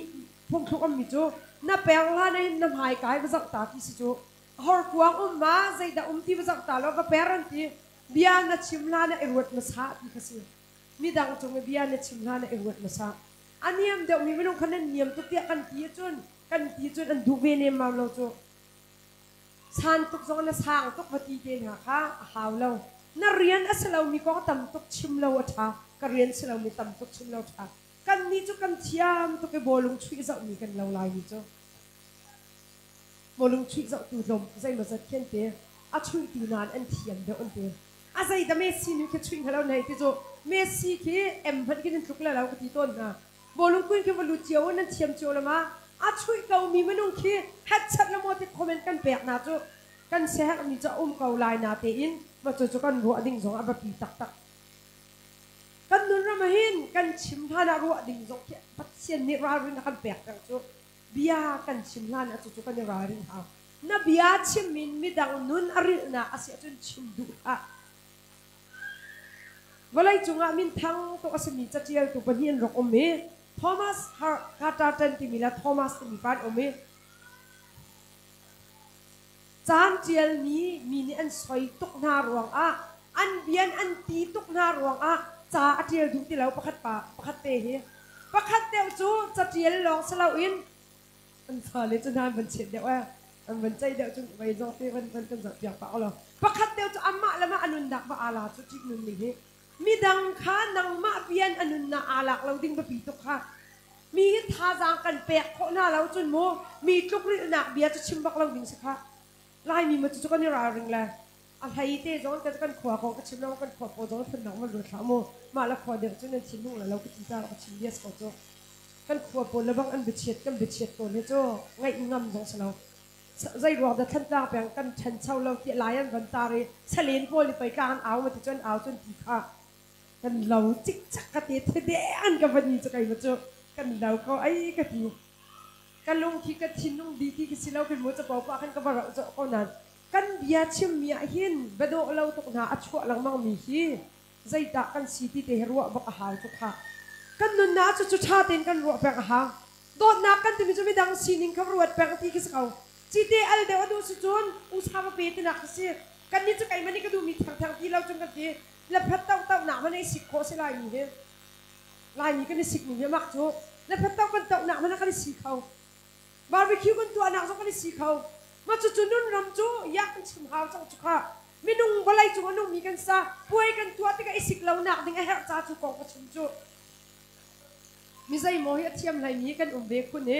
phungthluk ummi cu na peng hlan ah hin na hmai kai va zoh ta ti si cu. Horkuang um ma zeidah um ti va zoh ta law va per an ti. Bia na chim hlan ah i ruat hmasa ti kha si. Midang cung i bia na chim hlan ah i ruat hmasa. A niam deuhmi minung kha nan niam tuk tiah kan ti ahcun kan ti cun an duh ve nemmam lo cu. San tuk zong na sang tuk va ti te hna kha a hau lo. Na rian a si lomi kong tam tuk chim lo a ṭha. Ka rian si lomi tam tuk chim lo ṭha. Kannih cu kan thiam tuk i bawlung chuih zohmi kan lo Laimi cu. Bawlung chuih zohtu tlawm zeimawzat khi an ti. A chuihtu nain an thiam deuh an ti. A zeidah Messi nih khi chuih hnga lo na hei ti cu Messi khi em hmanh khi nan tluk le lo ka ti tawn hna. Bawlung kuin khi va lut cio in nan thiam cio le ma a chuih ko mi minung khi headset le maw ti comment kan pek hna cu kan siaherhmi cu a um ko lai na tein ma cu cu kan ruah ding zong a biapi taktak. Kan nun ram ah hin kan chim hlan ah ruah ding zong khi Pathian nih ralrin a kan pek peng cu bia kan chim hlan ah cucu kan i ralrin hau. Na bia chim in midang nun a rilhnak a si ahcun chim duh hlah. Vawleicung ah minthang tuk a simi caṭialtu pahnih an rak um i Thomas Carterton timi le Thomas timi pa an um i caan ṭialmi mi nih an soi tuk hna ruangah an bian an ti tuk hna ruangah ca a ṭial duh ti lo pakhat pa pakhat te hi pakhat deuh cu caṭial lawng si loin an fale cu hna an van chet deuh eh an van ceih deuh cun vei zong te van van kan zoh piak pah lo pakhat deuh cu amah le mah a nunnak va ala cu ṭih nun ning hi midang kha nangmah bian a nunnak aa lak lo ding biapi tuk kha mi hi thazaang kan pek khawh hna lo cun mu mi tlukrilhnak bia cu chim bak lo ding si kha Laimi ma cu kan i ralring le a hlei te zong kan kan khua kong ka chim lo kan khua paw zong phun dang van ruat hlah mu mah la khua deuh cu nan thinlung la lo ka ti ta ka chim bias ko cu kan khua pawl le bang an biachiat kan biachiat tawn hi cu ngaih ngam zong si lo zei ruang dah Thantlang peng kan ṭhancho lo tiah lai an van tar i salen pawl i pei tlang an au ma ti cun au cun ti kha kan lo cikcak ka te thede an ka van i cu kai ma cu kan lo ko ai ka ti ka lungthi ka thinlung di ti ka si lo kan mu capo pa khan ka va rauh zawh ko nain kan bia chimmi ah hin biadawh lo tuk hna a chuah lengmang mi hi zeidah kan si ti te hi ruah bak a hau cu kha kan nunnak cu cu ṭha tein kan ruah peng a hau dawtnak kan timi cu midang sining kha ruat peng ti khi si ko cite al deuh a duh si cun usa va pe tinak khi si kan nih cu keimah nih ka duhmi thengtheng ti lo cun kan ti la phat toh toh nak hmanh ei sik khawh si lai mi hi. Laimi kan i sik ning hi mak cu. Le phatto kan tohnak hmanh ah kan i si kho. Barbecue kan tuahnak zong kan i si kho. Mah cucu nun ram cu ya kan chim hau cang cu kha. Minung vawlei cung a nungmi kan sa. Puai kan tuah tikah i sik lonak ding a herh ca cu kong ka chim cu. Mi zeimaw hi a thiam hleimi kan um ve khun i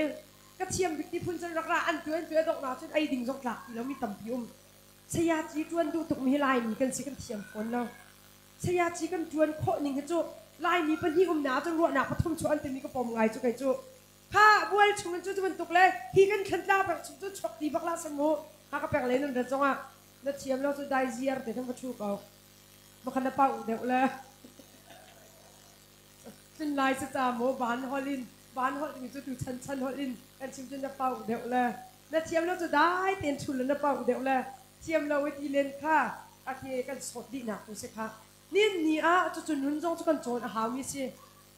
ka thiam bik ti phun cun rak ra an tuan tu a donghnak cun ei ding zong tlak ti lomi tampi um. Sayaci ṭuan duh tukmi hi Laimi kan si kan thiam fawn lo. Sayaci kan ṭuan khawh ning hi cu Laimi pahnih umnak ahcun ruahnak pathum chuah an timi ka pom ngai cu kei cu. Kha bual chung in cu cu bantuk le hi kan thlantlang pek chung cu chuak ti bak lah sam mu. Ha ka pek le nan rat zongah na thiam lo cu dai ziar te kan va ṭhu ko. Makhan na pau deuh le. Cun Lai caca maw van holh in van holh timi cu tu chan chan holh in kan chim cun na pauh deuh le na thiam lo cu dai tein chul le na pauh deuh le thiam lo i ti len kha a khi kan sawt dihnak tu si kha. Nin ni ah cucu nun zong cu kan cawn a haumi si.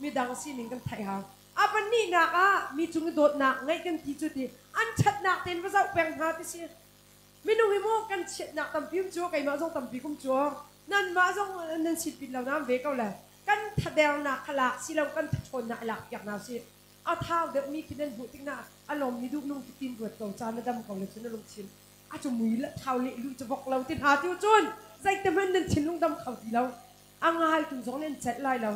Midang sining kan theih hau. A pahnihnak ah mi cung i dawtnak ngeih kan ti cu ti an ṭhatnak tein va zoh peng hna ti si. Minung hi maw kan chiatnak tampi um cu keimah zong tampi kum cu nanmah zong nan sit pin lo nam ve ko le kan thadernak kha lak si lo kan thaṭhawnnak i lak piak hna usih. A thau deuhmi khi nan hmuh tik na a lawmmi duh nung tin ruat ko ca na dam ko le cun na lungthin a cu mui le thau le lu cu vok lo ti hna ti cun zeite hmanh nan thinlung dam kho ti lo. A ngai tu zong nan celh lai lo.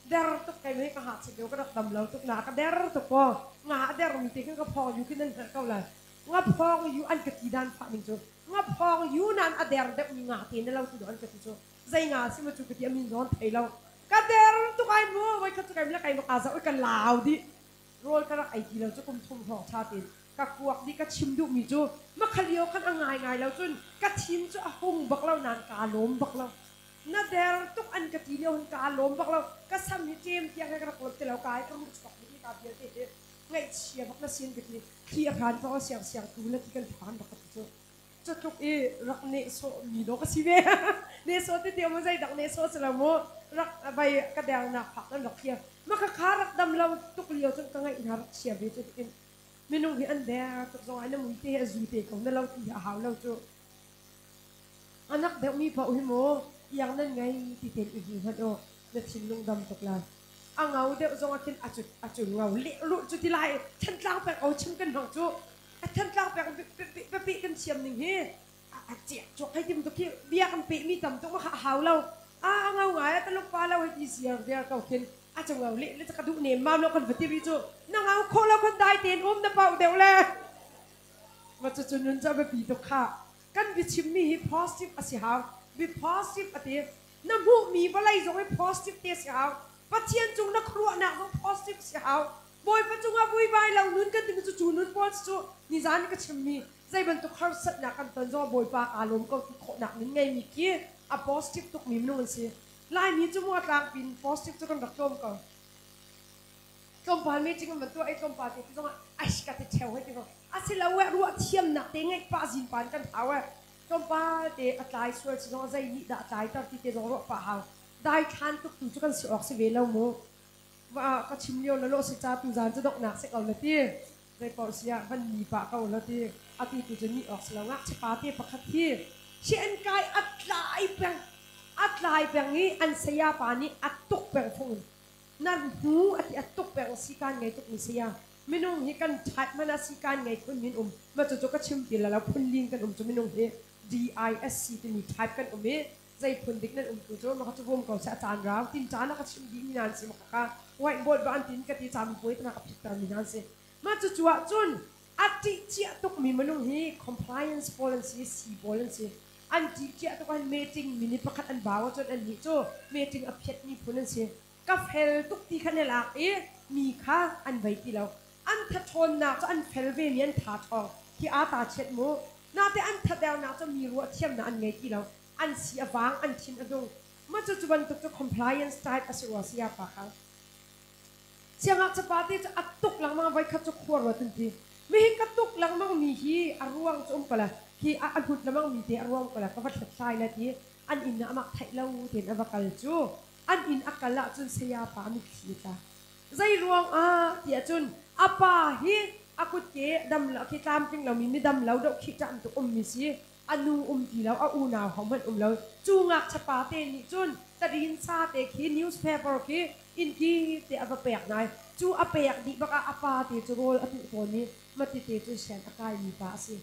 Der tuk kai mei ka ha chit lio ka rak dam lo tuk na ka der tuk ko nga a der mi te khin ka phawng yu khin nan hngalh ko lai. Nga phawng yu an ka ti dan fah ning cu nga phawng yu nan a der deuh mi nga te na lo tu an ka ti cu zei nga si ma cu ka ti a min zawn thei lo. Ka der tuk ai mu voi khat cu kai mla kai ma ka za oi ka lau dih. Rawl ka rak ei ti lo cu kum thum hrawng tha tin ka kuak dih. Ka chim duh mi cu makhalio khan a ngai ngai lo cun ka thin cu a hung bak lo nan ka lawm bak lo. Na der tuk an ka ti lio hin ka lawm bak lo. Ka sam hi ṭem tiang he ka rak lawm ti lo. Ka hi ka ruh chuak dih ka vialte hi ngaihchia bak na sin ka ti. Thli a hran ko siang siang tu na ti kan phan bak ka ti cu. Cu tluk i rak nehsawh mi dawh ka si ve. Nehsawh ti ti mu zei dak nehsawh si lo mu. Rak vai ka dernak phak nan rak thiam. Ma ka kha rak dam lo tuk lio cun ka ngaih hna rak chia ve cu tikin. Minung hi an der tuk zong ai na mui te hi a zu te ko na lo ti hi a hau lo cu. Anak deuhmi paoh hi mu iang nan ngei ti ten i hmu hmanh u na thinlung dam tuk lai. A ngau deuh zong ah khin a cut a cun ngau leh luh cu ti lai Thantlang pek o chim kan hmang cu a Thantlang pek biapi kan thiam ning hi a ciak cuak hei tim tuk khi bia kan peh mi tam tuk ma kha a hau lo. A ngau ngai a taluk pa lo hei ti siar der ko khin a cu ngau leh le ka duh nem mam lo kan va ti ri cu na ngau khawh lo kan dai ten um na pau deuh le ma cu cu nun cu a biapi tuk kha. Kan biachimmi hi positive a si hau. Bi positive a ti. Na hmuhmi vawlei zong hi positive te si hau. Pathian cung na khuaruahnak zong positive si hau. Bawipa cungah vuivai lo nun kan timi cu cu nun pawl cu nizan ka chimmi zei bantuk harsatnak kan ton zong Bawipa aa lawm ko ti khawhnak nun ngeimi khi a positive tukmi minung an si. Laimi cu mu a tlangpi in positive cu kan rak tlawm ko. Tlawmpal meeting an van tuah i tlawmpal te ti zongah ai ka ti ṭheo hei ti ko. Asilo eh ruah thiamnak te ngeih pah zinpan kan hau eh. Tlawmpal te a tlai sual si zong zei nih dah a tlai ter ti te zong ruah pah hau. Dai thlan tuk tu cu kan si awk si ve lo mu. Va ka chim lio la lo si ca tu zan cu donghnak si ko la ti. Zei paoh si ah van ni pah ko la ti. Atu tu cu ni awk si lo. Ngakchia pa te pakhat hi hi an kai a tlai peng. A tlai peng i an saya pa nih a tuk peng fung in. Nan hnu a ti a tuk peng si kan ngei tuk mi saya. Minung hi kan type hmanh ah si kan ngei phun min um. Ma cu cu ka chim ti la lo phun ling kan um cu minung hi DISC timi type kan um i zei phun dik nan um tu cu maka cu vum ko seh a caan rau tin caan ah ka chim dih mi nan si maka ka whiteboard ba an tin ka ti caan puai tana ka phitter mi nan si. Ma cu cu ah cun a ṭih cia tuk mi minung hi compliance pawl an si, C pawl an si. An ṭih cia tuk an meeting minute pakhat an bau ahcun an nih cu meeting a phiat mi phun an si. Ka fel tuk ti kha na lak i mi kha an vei ti lo. An thathawnnak cu an fel ve mi an tha ṭhawng hi aa ta chiat mu. Nate an thaternak cu mi ruah thiamnak an ngei ti lo. An si a vang, an thin a hnung. Mah cu cu bantuk cu compliance type a si rua saya pa kha. Siangngakchia pa te cu a tuk lengmang voi khat cu khua ruat an ti. Mi hi ka tuk lengmang mi hi a ruang cu um ko le hi a hlut lengmang mi te a ruang ko le ka va hlathlai le ti an inn ah amah theih lo tein a va kal cu an inn a kal ahcun saya pa mitthli a tla. Zei ruang ah tiah cun a pa hi a kutke dam lo khi tlamtling lomi midam lo doh khih ṭam tuk ummi si. A nu um ti lo, a unau hohmanh um lo. Cu ngakchia pa te nih cun tarin sa te khi newspaper khi Inn kip te a va pek hna i cu a pek dih bak ah a pa te cu rawl a tuh tawn i mati te cu sian a kaimi pa a si.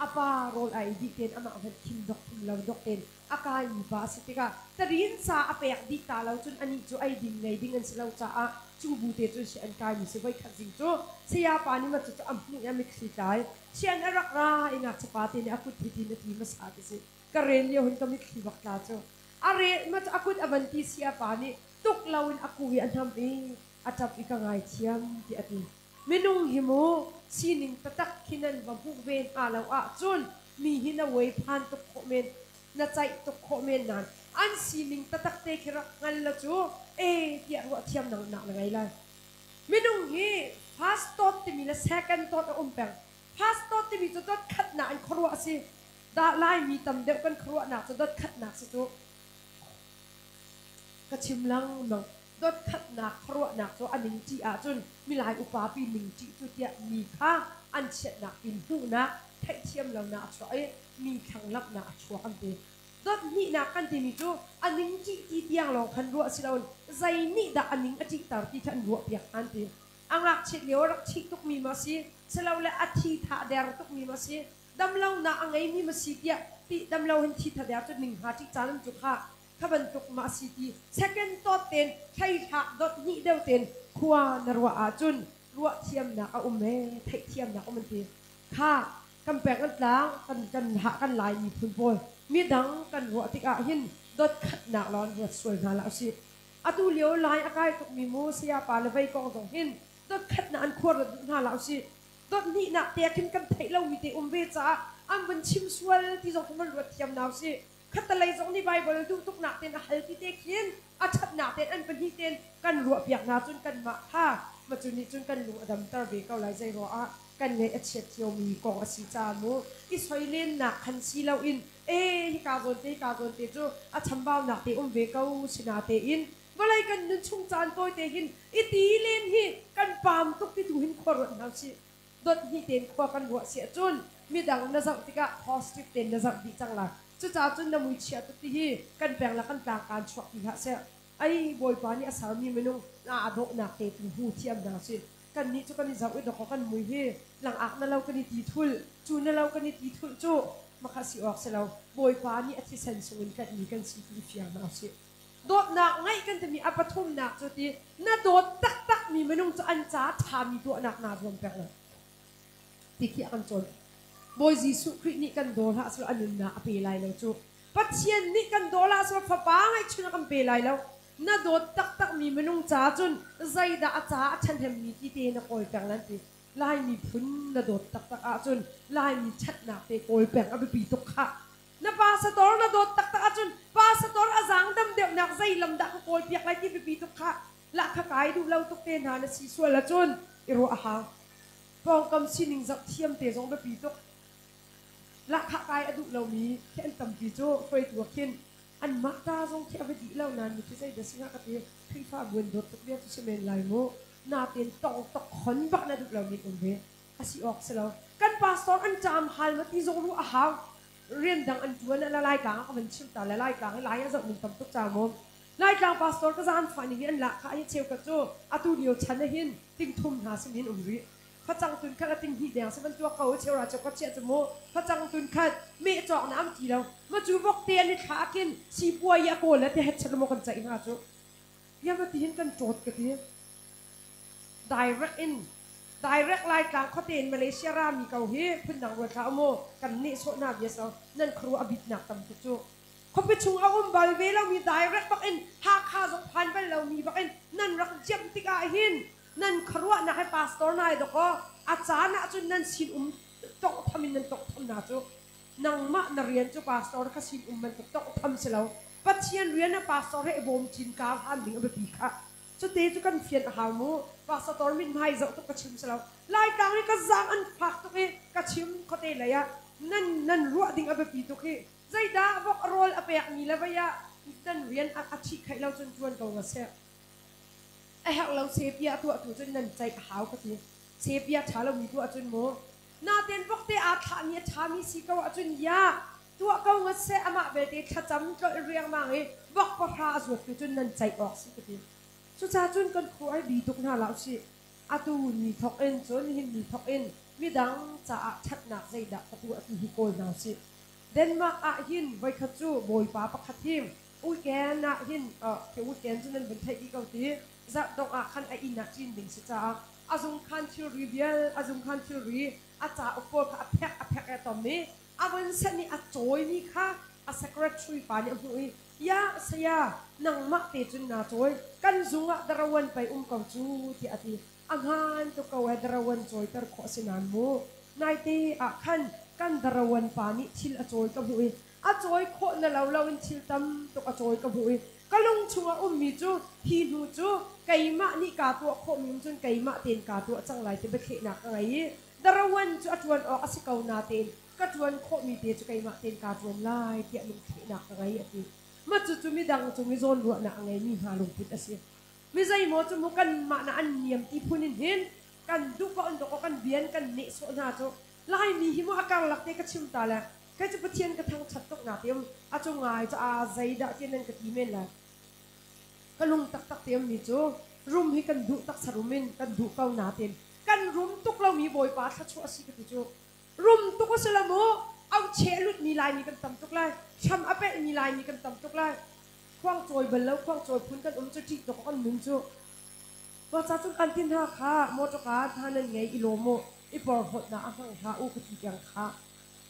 A pa rawl a ei dih tein amah hmanh khim dok thum lo dok tein a kaimi pa a si tikah tarin sa a pek dih ta lo cun anih cu ei ding ngei ding an si lo caah cu bu te cun si an kaimi si. Voikhat zing cu saya pa nih mah cucu a hmuh i a mitthli tlai. Sian a rak ra i ngakchia pa te nih a kut hitin a ti hmasa ti si. Ka rel lio hin ka mitthli bak tla cu. A rel ma cu a kut a van ti saya pa nih tuk loin a ku i a hnamh i a ṭap i ka ngaithiam tiah a ti. Minung hi mu sining taktak khi nan va hmuh ve hna lo ahcun mi hi na uai phan tuk khawh men, na caih tuk khawh men nain an sining taktak te khi rak hngal la cu e tiah ruah thiam nak na ngei lai. Minung hi first thought timi le second thought a um peng. First thought timi cu dot khatnak in khuaruah a si. Dah Laimi tam deuh kan khuaruahnak cu dot khatnak si cu. Ka chim lengmang. Dotkhatnak khuaruahnak cu a ningṭih ahcun milai upa pi ningṭih cu tiah mi kha an chiatnak pin hmuhnak, theihthiam lonak a chuah i mi thlanglamhnak a chuak an ti. Dot hnihnak kan timi cu a ningṭih ti tiang lawng khan ruah si loin zei nih dah a ning a ṭihter ti kha an ruahpiak an ti. A ngakchiat lio a rak ṭhih tukmi maw a si, silole a thi tha der tukmi maw a si, damlonak a ngeimi ma si tiah ti damlo hin thi tha der cu ning hnga ṭih caan um cu kha kha bantuk ma si ti second thought ten thlaihlak dot hnih deuh ten khua na ruah ahcun ruah thiamnak a um ee theih thiamnak um an ti kha kan pek an tlang kan kan ha kan lai miphun pawl midang kan ruah tikah hin dot khatnak lawng ruat sual hna la usih atu lio lai a kai tuk mi mu saya pa le vei kong zong hin dot khatnak an khuar duh hna la usih dot hnihnak te khin kan theih lomi te um ve caah an vun chim sual ti zong kha van ruat thiam hna usih. Khattalei zong nih Baibal duh tuknak tein a hal ti te khin a ṭhatnak tein an pahnih tein kan ruahpiak hna cun kanmah kha macu nih cun kan lung a damter ve ko lai. Zei ruangah kan ngaih a chiat ciomi kong a si caah mu i soilennak khan si loin e hika zawn te hika zawn te cu a chambaunak te um ve ko sina tein vawlei kan nun chung caan tawite hin i ti len hi kan paam tuk ti tu hin khua ruat hna usih. Dot hnih tein khua kan ruah si ahcun midang na zoh tikah positive tein na zoh dih cang lai. Cucaah cun na mui chia tuk ti hi kan peng le kan tlang kaan chuak ti hlah seh. Ai Bawipa nih a sermi minung na aa dawhnak te tu hmu thiam hna usih. Kannih cu kan i zoh i dawkaw kan mui hi langak na lo kan i ti thulh, cu na lo kan i ti thulh cu makha si awk si lo. Bawipa nih a thisen sungin tlanhmi kan si ti i fiang hna usih. Dawtnak ngeih kan timi a pathumnak cu ti na dawt taktakmi minung cu an ca ṭhami tuahnak naa zuam peng lo ti khi a kan cawn. Bawi Jesuh Khrih nih kan daw hlah selaw a nunnak a pe lai lo cu. Pathian nih kan daw hlah selaw fapa ngeihchun a kan pe lai lo. Na dawt taktakmi minung ca cun zeidah a ca a ṭhahnemmi ti te na kawl peng lan ti. Lai miphun na dawt taktak ahcun Laimi ṭhatnak te kawl peng a biapi tuk khah. Na pastor na dawt taktak ahcun pastor a zaangdam deuhnak zei lam dah ka kawlpiak lai ti biapi tuk kha lahkha kai duh lo tuk te hna na si sual ahcun i ruah a hau. Pawngkam sining zoh thiam te zong biapi tuk. Lahkhah kai a duh lomi khi an tampi cu hruaitu ah khin anmah ta zong khi a va dih lo nain mithi zei dah si hnga ka ti. Khrihfabu an dawt tuk bia cu si men lai mu. Natin tong tok khon bak na duh lomi an um ve. A si awk si lo. Kan pastor an ṭam hal ma ti zong ruah a hau. Rian dang an ṭuan la Laitlang ah ka van chim ta le Laitlang hi Lai a zoh ning tam tuk ca mu. Laitlang pastor ka zaangfah ning hi an lah kha hi cheukhat cu atu lio chan ah hin ting thum hna sim hin um rih. Facang tun khat a ting hnih deng si van tuak ko cheura cheukhat chiah cu mu. Facang tun khat meh cawk na am ti lo. Ma cu vok te an i thla ah khin sipuai a kawl le te het chan mo kan ceih hna cu. Yama ti hin kan ṭawt ka ti. Direct in direct Laitlang khuate in Malaysia rami ko hi phundang ruat hlah u mu kan nehsawh hna bia so nan khuaruah a bitnak tam tuk cu. Khuapi chung a um bal ve lomi direct bak in Hakha zong phan bal lomi bak in nan rak jiamh tikah hin nan khuaruahnak he pastor nai dawkaw a caan ahcun nan sin um tonghtham in nan tonghtham hna cu. Nangmah na rian cu pastor kha sin um bantuk tonghtham si lo. Pathian rian ah pastor he i bawm cin kar han ding a biapi khah. Cute cu kan fian a hau mu. Pastor mithmai zoh tuk ka chim si lo. Laitlang hi ka zaang an fak tuk i ka chim khuate lei ah nan nan ruah ding a biapi tuk hi. Zeidah vok rawl a pekmi le vei ah nan rian a a ṭhih khaih lo cun ṭuan ko nga seh. A herh lo sepia tuahtu cun nan ceih a hau ka ti. Sepia ṭha lomi tuah cun mu. Naten vokte aa thlahmi a ṭhami si ko ahcun ya tuah ko ngat seh amah belte thlacam tlolh riangmang i vok pahra a zuattu cun nan ceih awk si ka ti. Cucaah cun kan khua ai bi tuk hna hlah usih. Atu ni thawk in cun nihin ni thawk in midang caah ṭhatnak zeidah ka tuah ti hi kawl hna usih. Denmark ah hin voikhat cu bawipa pakhat hi weekend ah hin weekend cu nan vun theih dih ko ti zarh dongh ah khan a inn ah cin ding si caah a zungkhan thilri vial a zungkhan thilri a cauk pawl kha a phek a phek a tom i a vun senh i a cawimi kha a secretary pa nih a hmuh i ya saya nangmah te cun naa cawi kan zung ah darawan pei um ko cu tiah a ti. A hmaan tuk ko ee darawan cawiter khawh a si nain mu naite ah khan kan darawan pa nih thil a cawi ka hmuh i a cawi khawh na lo loin thil tam tuk a cawi ka hmuh i ka lung chungah ummi cu hi hnu cu keimah nih kaa tuah khawhmi um cun keimah tein kaa tuah cang lai ti biathlehnak ka ngei i darawan cu a ṭuan awk a si ko natein ka ṭuan khawhmi te cu keimah tein kaa ṭuan lai tiah lungthlehnak ka ngei a ti. Mah cucu midang cung i zawnruahnak a ngeimi hna lungput a si. Mi zeimaw cu mu kanmah na an niam ti phun in hin kan duh paoh in dawkaw kan bian kan nehsawh hna cu Laimi hi mu a karlak te ka chim ta le kei cu Pathian ka thangṭhat tuk nak ti um a cu ngai cu a zeidah ti nan ka ti men lai. Ka lung taktak te ummi cu rum hi kan duh taksa rum in kan duh ko natin kan rum tuk lomi Bawipa thluachuah a si ka ti cu. Rum tuk a si lo mu au cheh lutmi Laimi kan tam tuk lai hram a pelhmi Laimi kan tam tuk lai. Khuang cawi bal lo khuang cawi phun kan um cu ṭih tuk kan nun cu. Mah ca cun kan ti hna kha mawṭawka hna nan ngei i lawm u i porhlawtnak a hmang hlah u ka ti tiang kha.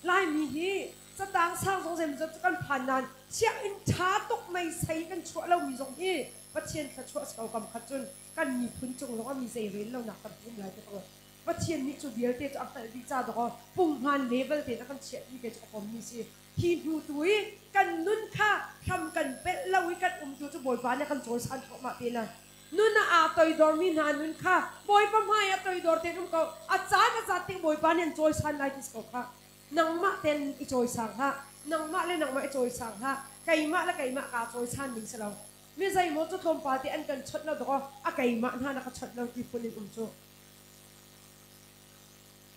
Laimi hi catang sang zong zeimawzat cu kan phan nain sianginn ṭha tuk meisei kan chuah lomi zong hi Pathian thluachuah si ko kam khat cun kan miphun cung zong ah mi zei rel lonak kan um lai ti ko. Pathian nih cu vialte cu a hngalh dih ca dawkaw punghman level tein a kan chiah ti te cu a pommi si. Hi hnu tu i kan nun kha hram kan pelh lo i kan um tu cu Bawipa nih a kan cawisan thluahmah te lai. Nun ah aa toidormi hna nun kha Bawipa hmai ah toidor tein um ko. A caan a zat tik Bawipa nih an cawisan lai ti si ko kha. Nangmah ten i cawisang hlah. Nangmah le nangmah i cawisang hlah. Keimah le keimah kaa cawisan ding si lo. Mi zeimaw cu tlawmpal te an kan chawnh lo dawkaw a keimah hna na ka chawnh lo ti phun in um cu.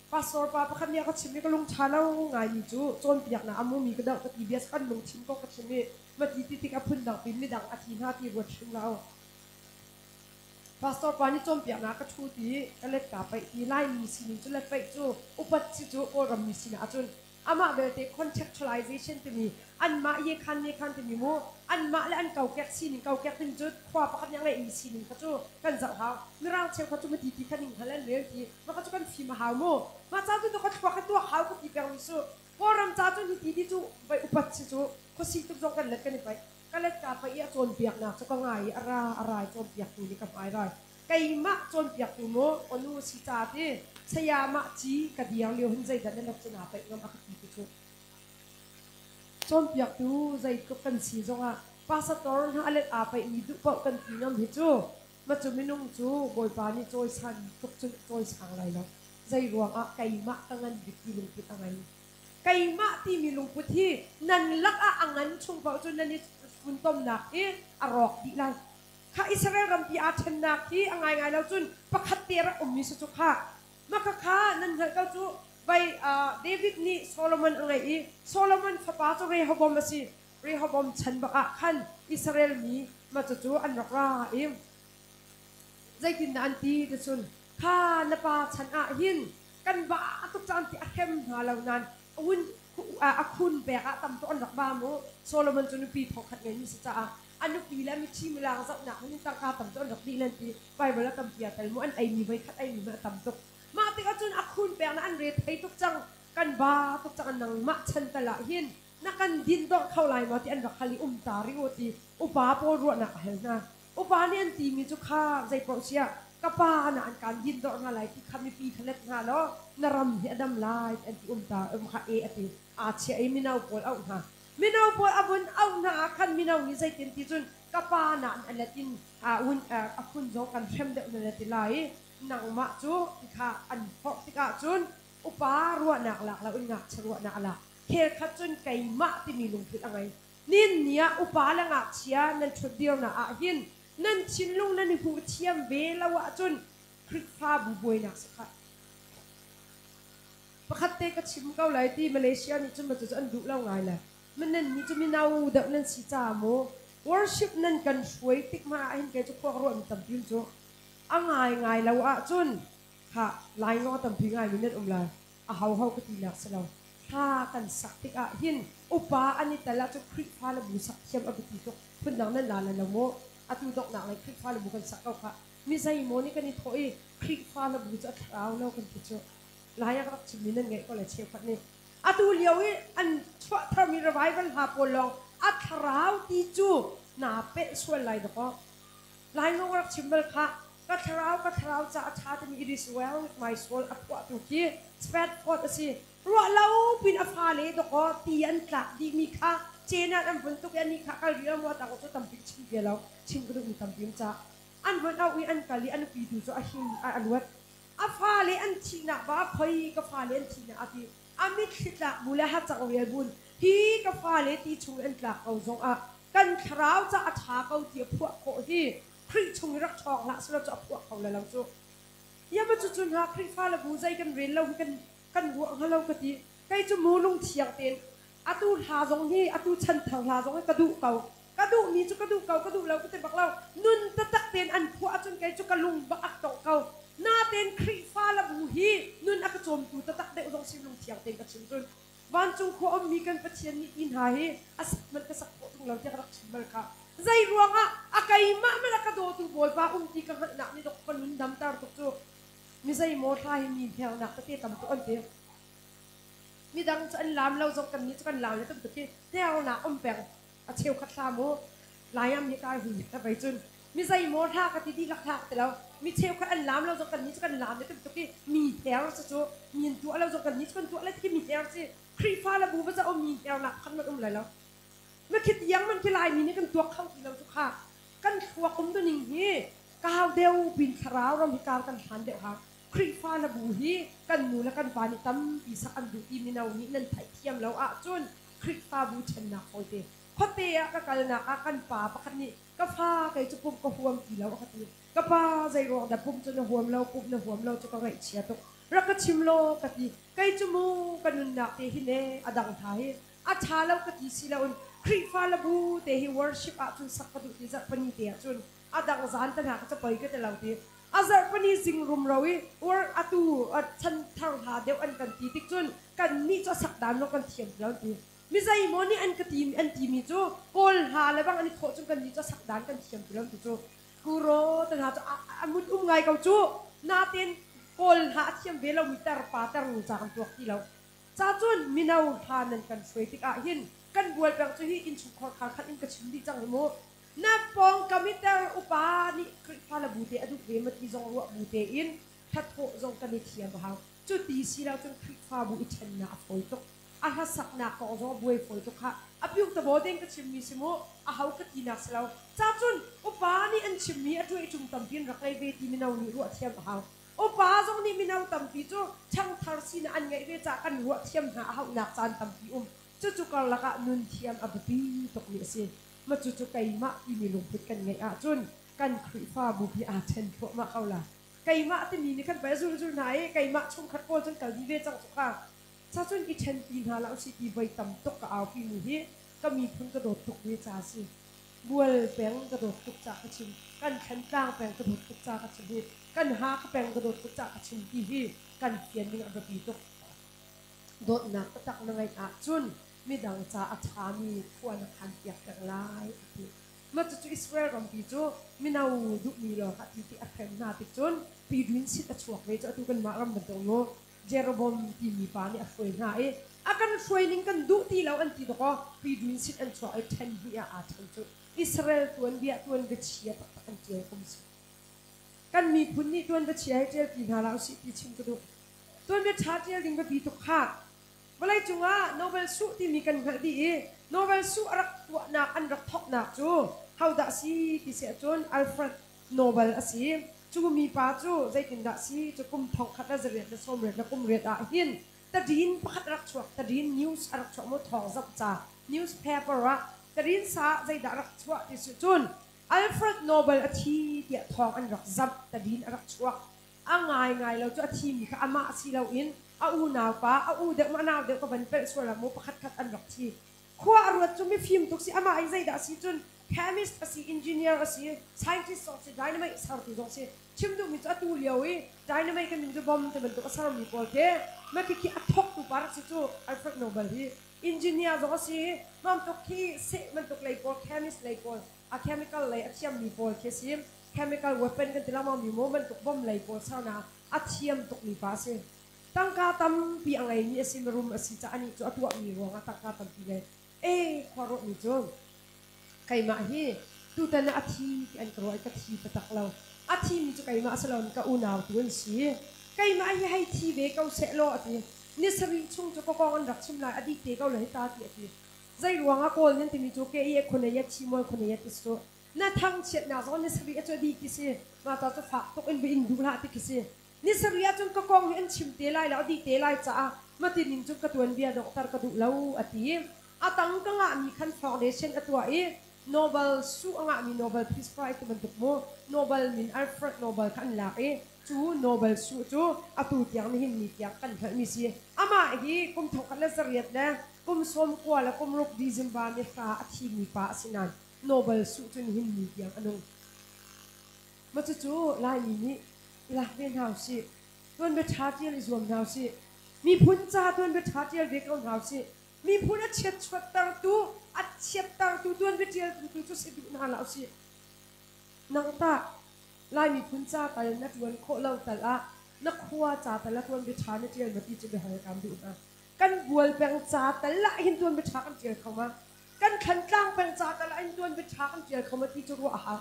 Pastor pa pakhat nih a ka chimh i ka lung ṭha lo ngaimi cu cawnpiaknak a mumi ka doh ka ti bia kan lungthin kong ka chim i ma ti ti tik a phundang pin midang a thi hna ti ruat hrim lo. Pastor pa nih cawnpiaknak ka ṭhu ti ka let ka paih ti Laimi sining cu let paih cu upat si cu Kawlram mi sinah ahcun amah belte contextualization timi anmah ye khan ye khan timi mu anmah le an kokek sining kokek timi cu khua pakhat nih a ngeihmi sining kha cu kan zoh hau. Mirang cheukhat cu mati ti kha ning hngal an rel ti mah kha cu kan fim a hau mu. Mah ca cu ka thluak hi tuak hau ka ti peng mi su. Kawlram ca cu hi ti ti cu vai upat si cu khuasi tuk zong kan let kan i paih. Ka let ka paih i a cawnpiaknak cu ka ngai i a ra a rai cawnpiaktu nih ka hmai rai. Keimah cawnpiaktu maw onu si ca ti sayamah ci ka dir lio hin zeidah na let cu naa paih ngam a ka ti ti cu. Cawnpiaktu zeitluk kan si zongah pastor hna a let aa paihmi duh paoh kan ti ngam hi cu ma cu minung cu Bawipa nih cawisan tluk cun a cawisang lai lo. Zei ruangah keimah ka ngan bik ti lungput a ngei. Keimah timi lungput hi nan lakah a ngan chung paoh cu nan i funtomnak hi a rawk dih lai. Kha Israel rampi aa ṭhennak hi a ngaingai lo cun pakhat te rak ummi si cu kha. Mah khakha nan hngalh ko cu vai David nih Solomon a ngeih i Solomon fapa cu Rehoboam a si. Rehoboam chan bak ah khan Israel mi mah cucu an rak ra i zeitindah an ti ti cun kha na pa chan ah hin kan ba tuk caan ti a hrem hna lo nain a khun pek ah tam tuk an rak ba mu. Solomon cu nupi thongkhat ngeimi si caah a nupi le a mithi milang zohnak hin tangka tam tuk an rak dih len ti Bible a tampi a tel mu. An eimi voi khat eimi hmanh a tam tuk. Mah tikah cun a khun pek na an re thei tuk cang kan ba tuk cang nangmah chan tal ah hin na kan din dawh kho lai maw ti an rak hal i um ta rih u ti upa pawl ruahnak a hal hna. Upa nih an timi cu kha zeipaoh siah ka pa na an kan din dawh hna lai ti kha mipi kha let hna law na ram hi a dam lai an ti um ta um kha e a ti aa chia i mino pawl auh hna. Mino pawl a vun auh hna ah khan mino nih zeitin ti cun ka pa na an let in a un a phun zong kan hrem deuh na ti lai i nangmah cu ti kha an forh tikah cun upa ruahnak lak lo in ngakchia ruahnak a lak. Khel khat cun keimah timi lungput a ngei. Nin ni ah upa le ngakchia nan ṭhutdirnak ah hin nan thinlung nan i hmuh thiam ve lo ahcun Khrihfabu buainak si khah. Pakhat te ka chim ko lai ti Malaysia nih cun macu cu an duh lo ngai le manan nih cu mino deuh nan si caah mu. Worship nan kan hruai tik hmanh ah hin kei cu khua ka ruahmi tampi um cu. A ngaingai lo ahcun khah Lainawng tampi ngaimi nan um lai. A hoho ka tinak si lo. Hla kan sak tikah hin upa an i tel ahcun Khrihfa le bu sak thiam a biapi tuk. Phundang nan la lai lo maw? Atu donghnak lei Khrihfa le bu kan sak ko khah. Mi zeimaw nih kan i thawh i Khrihfa le bu cu a thlarau lo kan ti cu. Lai ah ka rak chimmi nan ngaih ko le cheukhat nih. Atu lio i an chuah tharmi revival hla pawl lawng a thlarau ti cu naa pelh sual lai dawkaw. Lainawng rak chim bal khah. Ka thlarau, ka thlarau ca a ṭha timi It is well with my soul a phuahtu khi Stratford a si. Ruah lo pin a fale dawkaw ti an tlak dihmi kha cenan an vun tuk i anih kha kal rih lo maw tang cu tampi chim ve lo. Chim ka duhmi tampi um ca. An vun auh i an kal i a nupi tu cu a him a luat. A fale an thihnak ba khoi ka fale an thihnak a ti. A mitthli tlak bu le hacang rial bun hi ka fale ti chung an tlak ko zongah kan thlarau ca a ṭha ko ti a phuah khawh hi Khrih chung i rak ṭhawng hlah selaw cu a phuah kho le lo cu. Iama cucu hna Khrihfa le bu zei kan rel lo hi kan kan ruah hnga lo ka ti. Kei cu mu lungthiang tein atu hla zong hi atu chanthar hla zong hi ka duh ko. Ka duhmi cu ka duh ko, ka duh lo ka ti bak lo. Nun taktak tein an phuah ahcun kei cu ka lung bak ak tongh ko. Natein Khrihfa le bu hi nun a ka cawmtu taktak deuh zong si lungthiang tein ka chim cun. Vancung khua ummi kan Pathian nih ti hna hi a sak hmanh ka sak khawh ṭung lo tiah ka rak chim bal kha. Zei ruangah a keimah hmanh a ka dawtu Bawipa um ti ka hngalhnak nih dok ka nun damter tuk cu. Mi zeimaw hla hi mi hnernak tete tam tuk an ti. Midang cu an laam lo zong kannih cu kan laam le tam tuk hi hnernak um peng. A cheukhat hla mu Laiam hi kai hui na vei cun mi zeimaw hla ka ti dihlak hla ka ti lo. Mi cheukhat an laam lo zong kannih cu kan laam le tam tuk i mi hner si cu mi an tuah lo zong kannih cu kan tuah le ti mi hner si. Khrihfa le bu va ca um mi hnernak pakhat man um lai lo. Na khit yang man khi Laimi nih kan tuak kho ti lo cu kha. Kan thluak um ning hi kau deuh pin thlarau ram hi kar kan hlan deuh ha. Khrihfa le bu hi kan nu le kan pa nih tampi sak an duh ti mino nih nan theihthiam lo ahcun Khrihfabu ṭhennak fawite. Khuate ah ka kalnak ah kan pa pakhat nih ka fa kei cu pumh ka huam ti lo a ka ti. Ka pa zeiruang dah pumh cu na huam lo, pumh na huam lo cu ka ngaihchia tuk. Rak ka chim law ka ti. Kei cu mu ka nunnak te hi ne a dang hna hi a ṭha lo ka ti si loin Khrihfa le bu te hi worship ahcun sak ka duh ti zarhpini te ahcun a dang zan te hna ka capoi ka ti lo ti. A zarhpini zing rumro i or atu chan thar hla deuh an kan ti tik cun kannih cu a sak dan lawng kan thiam ti lo an ti. Mi zeimaw nih an ka ti an timi cu Kawl hla le bang an i thawh cun kannih cu a sak dan kan thiam ti lo an ti cu. Kuro te hna cu a mun um ngai ko cu. Natin Kawl hla a thiam ve lomi tarpa tarnu ca kan tuak ti lo. Ca cun mino hla nan kan hruai tikah hin kan bual peng cu hi innchungkhar khar khat in ka chim dih cang hi mu. Na pawngkam i ter upa nih Khrihfa le bu te a duh ve ma ti zong ruah bu tein thathawh zong kan i thiam a hau. Cu ti si lo cun Khrihfabu i ṭhennak a fawi tuk. A hlasaknak kong zong a buai fawi tuk khah. A piuk tabaw tein ka chimmi si mu, aho ka tinak si lo. Ca cun upa nih an chimmi a ṭuai ṭung tampi in rak ngei ve ti mino nih ruah thiam a hau. Upa zong nih mino tampi cu ṭhangthar sinak an ngeih ve caah kan ruah thiam hna a hauhnak caan tampi um. Cucu karlak ah nun thiam a biapi tukmi a si. Mah cucu keimah timi lungput kan ngeih ahcun kan Khrihfabu hi aa ṭhen thluahmah ko la. Keimah timi nih khan pei a zulzul hna i keimah chungkhat pawl cun kal dih ve cang cu kha. Cacun i ṭhen ti hna hlah usih ti voi tam tuk ka aupimi hi ka miphun ka dawt tuk ve ca a si. Bual peng ka dawt tuk ca ka chim. Kan Thlantlang peng ka dawt tuk ca ka chim hi kan Hakha peng ka dawt tuk ca ka chim ti hi kan fian ding a biapi tuk. Dawtnak taktak na ngeih ahcun midang ca a ṭhami khua na khanpiak peng lai a ti. Mah cucu Israel rampi cu mino duhmi lawng ah ti ti a hrem hna tik cun Pidwin sit a chuak ve cu atu kanmah ram bantuk nu Jeroboam timi pa nih a hruai hna i a kan hruai ning kan duh ti lo an ti dawkaw Pidwin sit an chuak i ṭhen hnih ah aa ṭhen cu Israel tuanbia tuanbia chia taktak an ṭial kum si. Kan miphun nih tuanbia chia hi ṭial ti hna hlah usih ti chim ka duh. Tuanbia ṭha ṭial ding biapi tuk khah. Vawleicung ah Nobel suh timi kan hngalh dih i Nobel suh a rak tuahnak an rak thawknak cu hodah si ti si ahcun Alfred Nobel a si. Cu mipa cu zeitindah si cu kum 1898 ah hin tadin pakhat a rak chuak. Tadin news a rak chuak mu thawngzamh ca newspaper ah tadin sa ah zeidah a rak chuah ti si cun Alfred Nobel a thi tiah thawng an rak zamh. Tadin a rak chuak. A ngaingai lo cu a thimi kha amah si loin a unaupa, a u deuh maw a nau deuh ka van pelh sual ah maw pakhatkhat an rak thi. Khua a ruat cu mifim tuk si amah i zeidah a si cun Chemist a si, engineer a si, scientist zong si, dynamite sertu zong si. Chim duhmi cu atu lio i dynamite kan min cu bomb ti bantuk a sermi pawl khi mah khi a thawktu pa rak si cu Alfred Nobel hi. Engineer zong a si, bantuk khi seh bantuk lei pawl, chemist lei pawl, a chemical lei a thiammi pawl khi a si. Chemical weapon kan ti lengmang mi maw bantuk bomb lei pawl sernak a thiam tukmi pa a si. Tangka tampi a ngeimi a si, mirum a si caah anih cu a tuahmi ruangah tangka tampi ngei. E khua ruahmi cu keimah hi tutan ah a thi ti an ka ruah i ka thi taktak lo. A thimi cu keimah si loin ka unau tu an si. Keimah hi hei thi ve ko seh law a ti. Ni sarih chung cu ka kong an rak chim lai, a dih te ko lai hi ta ti a ti. Zei ruangah Kawl nan timi cu ke i khone ya thi mual khone ya ti su. Na thangchiatnak zong ni sarih a cu a dih ti si. Mah ta cu fak tuk in va in duh hlah ti khi si. Ni sarih ahcun ka kong hi an chim te lai lo, a dih te lai caah matining cun ka tuanbia donghter ka duh lo a ti. A tang ka ngahmi khan foundation a tuah i Nobel su a ngahmi Nobel Peace Prize ti bantuk mu Nobel min Alfred Nobel kha an lak i cu Nobel su cu atu tiang nihin ni tiang kan hngalhmi si. Amah hi kum thongkhat le zariat le kum 90 le kum ruk December ni hra a thimi pa a si nain Nobel su cu nihin ni tiang a nung. Mah cucu Laimi nih i lak ve hna usih. Tuanbia ṭha ṭial i zuam hna usih. Miphun ca tuanbia ṭha ṭial ve ko hna usih. Miphun a chiatchuattertu, a chiattertu tuanbia ṭialtu tu cu si duh hna hlah usih. Nang tah Lai miphun ca tal na ṭuan khawh lo tal ah na khua ca tal ah tuanbia ṭha na ṭial ma ti cu biahal kan duh hna. Kan bual peng ca tal ah hin tuanbia ṭha kan ṭial kho ma? Kan Thlantlang peng ca tal ah hin tuanbia ṭha kan ṭial kho ma ti cu ruah a hau.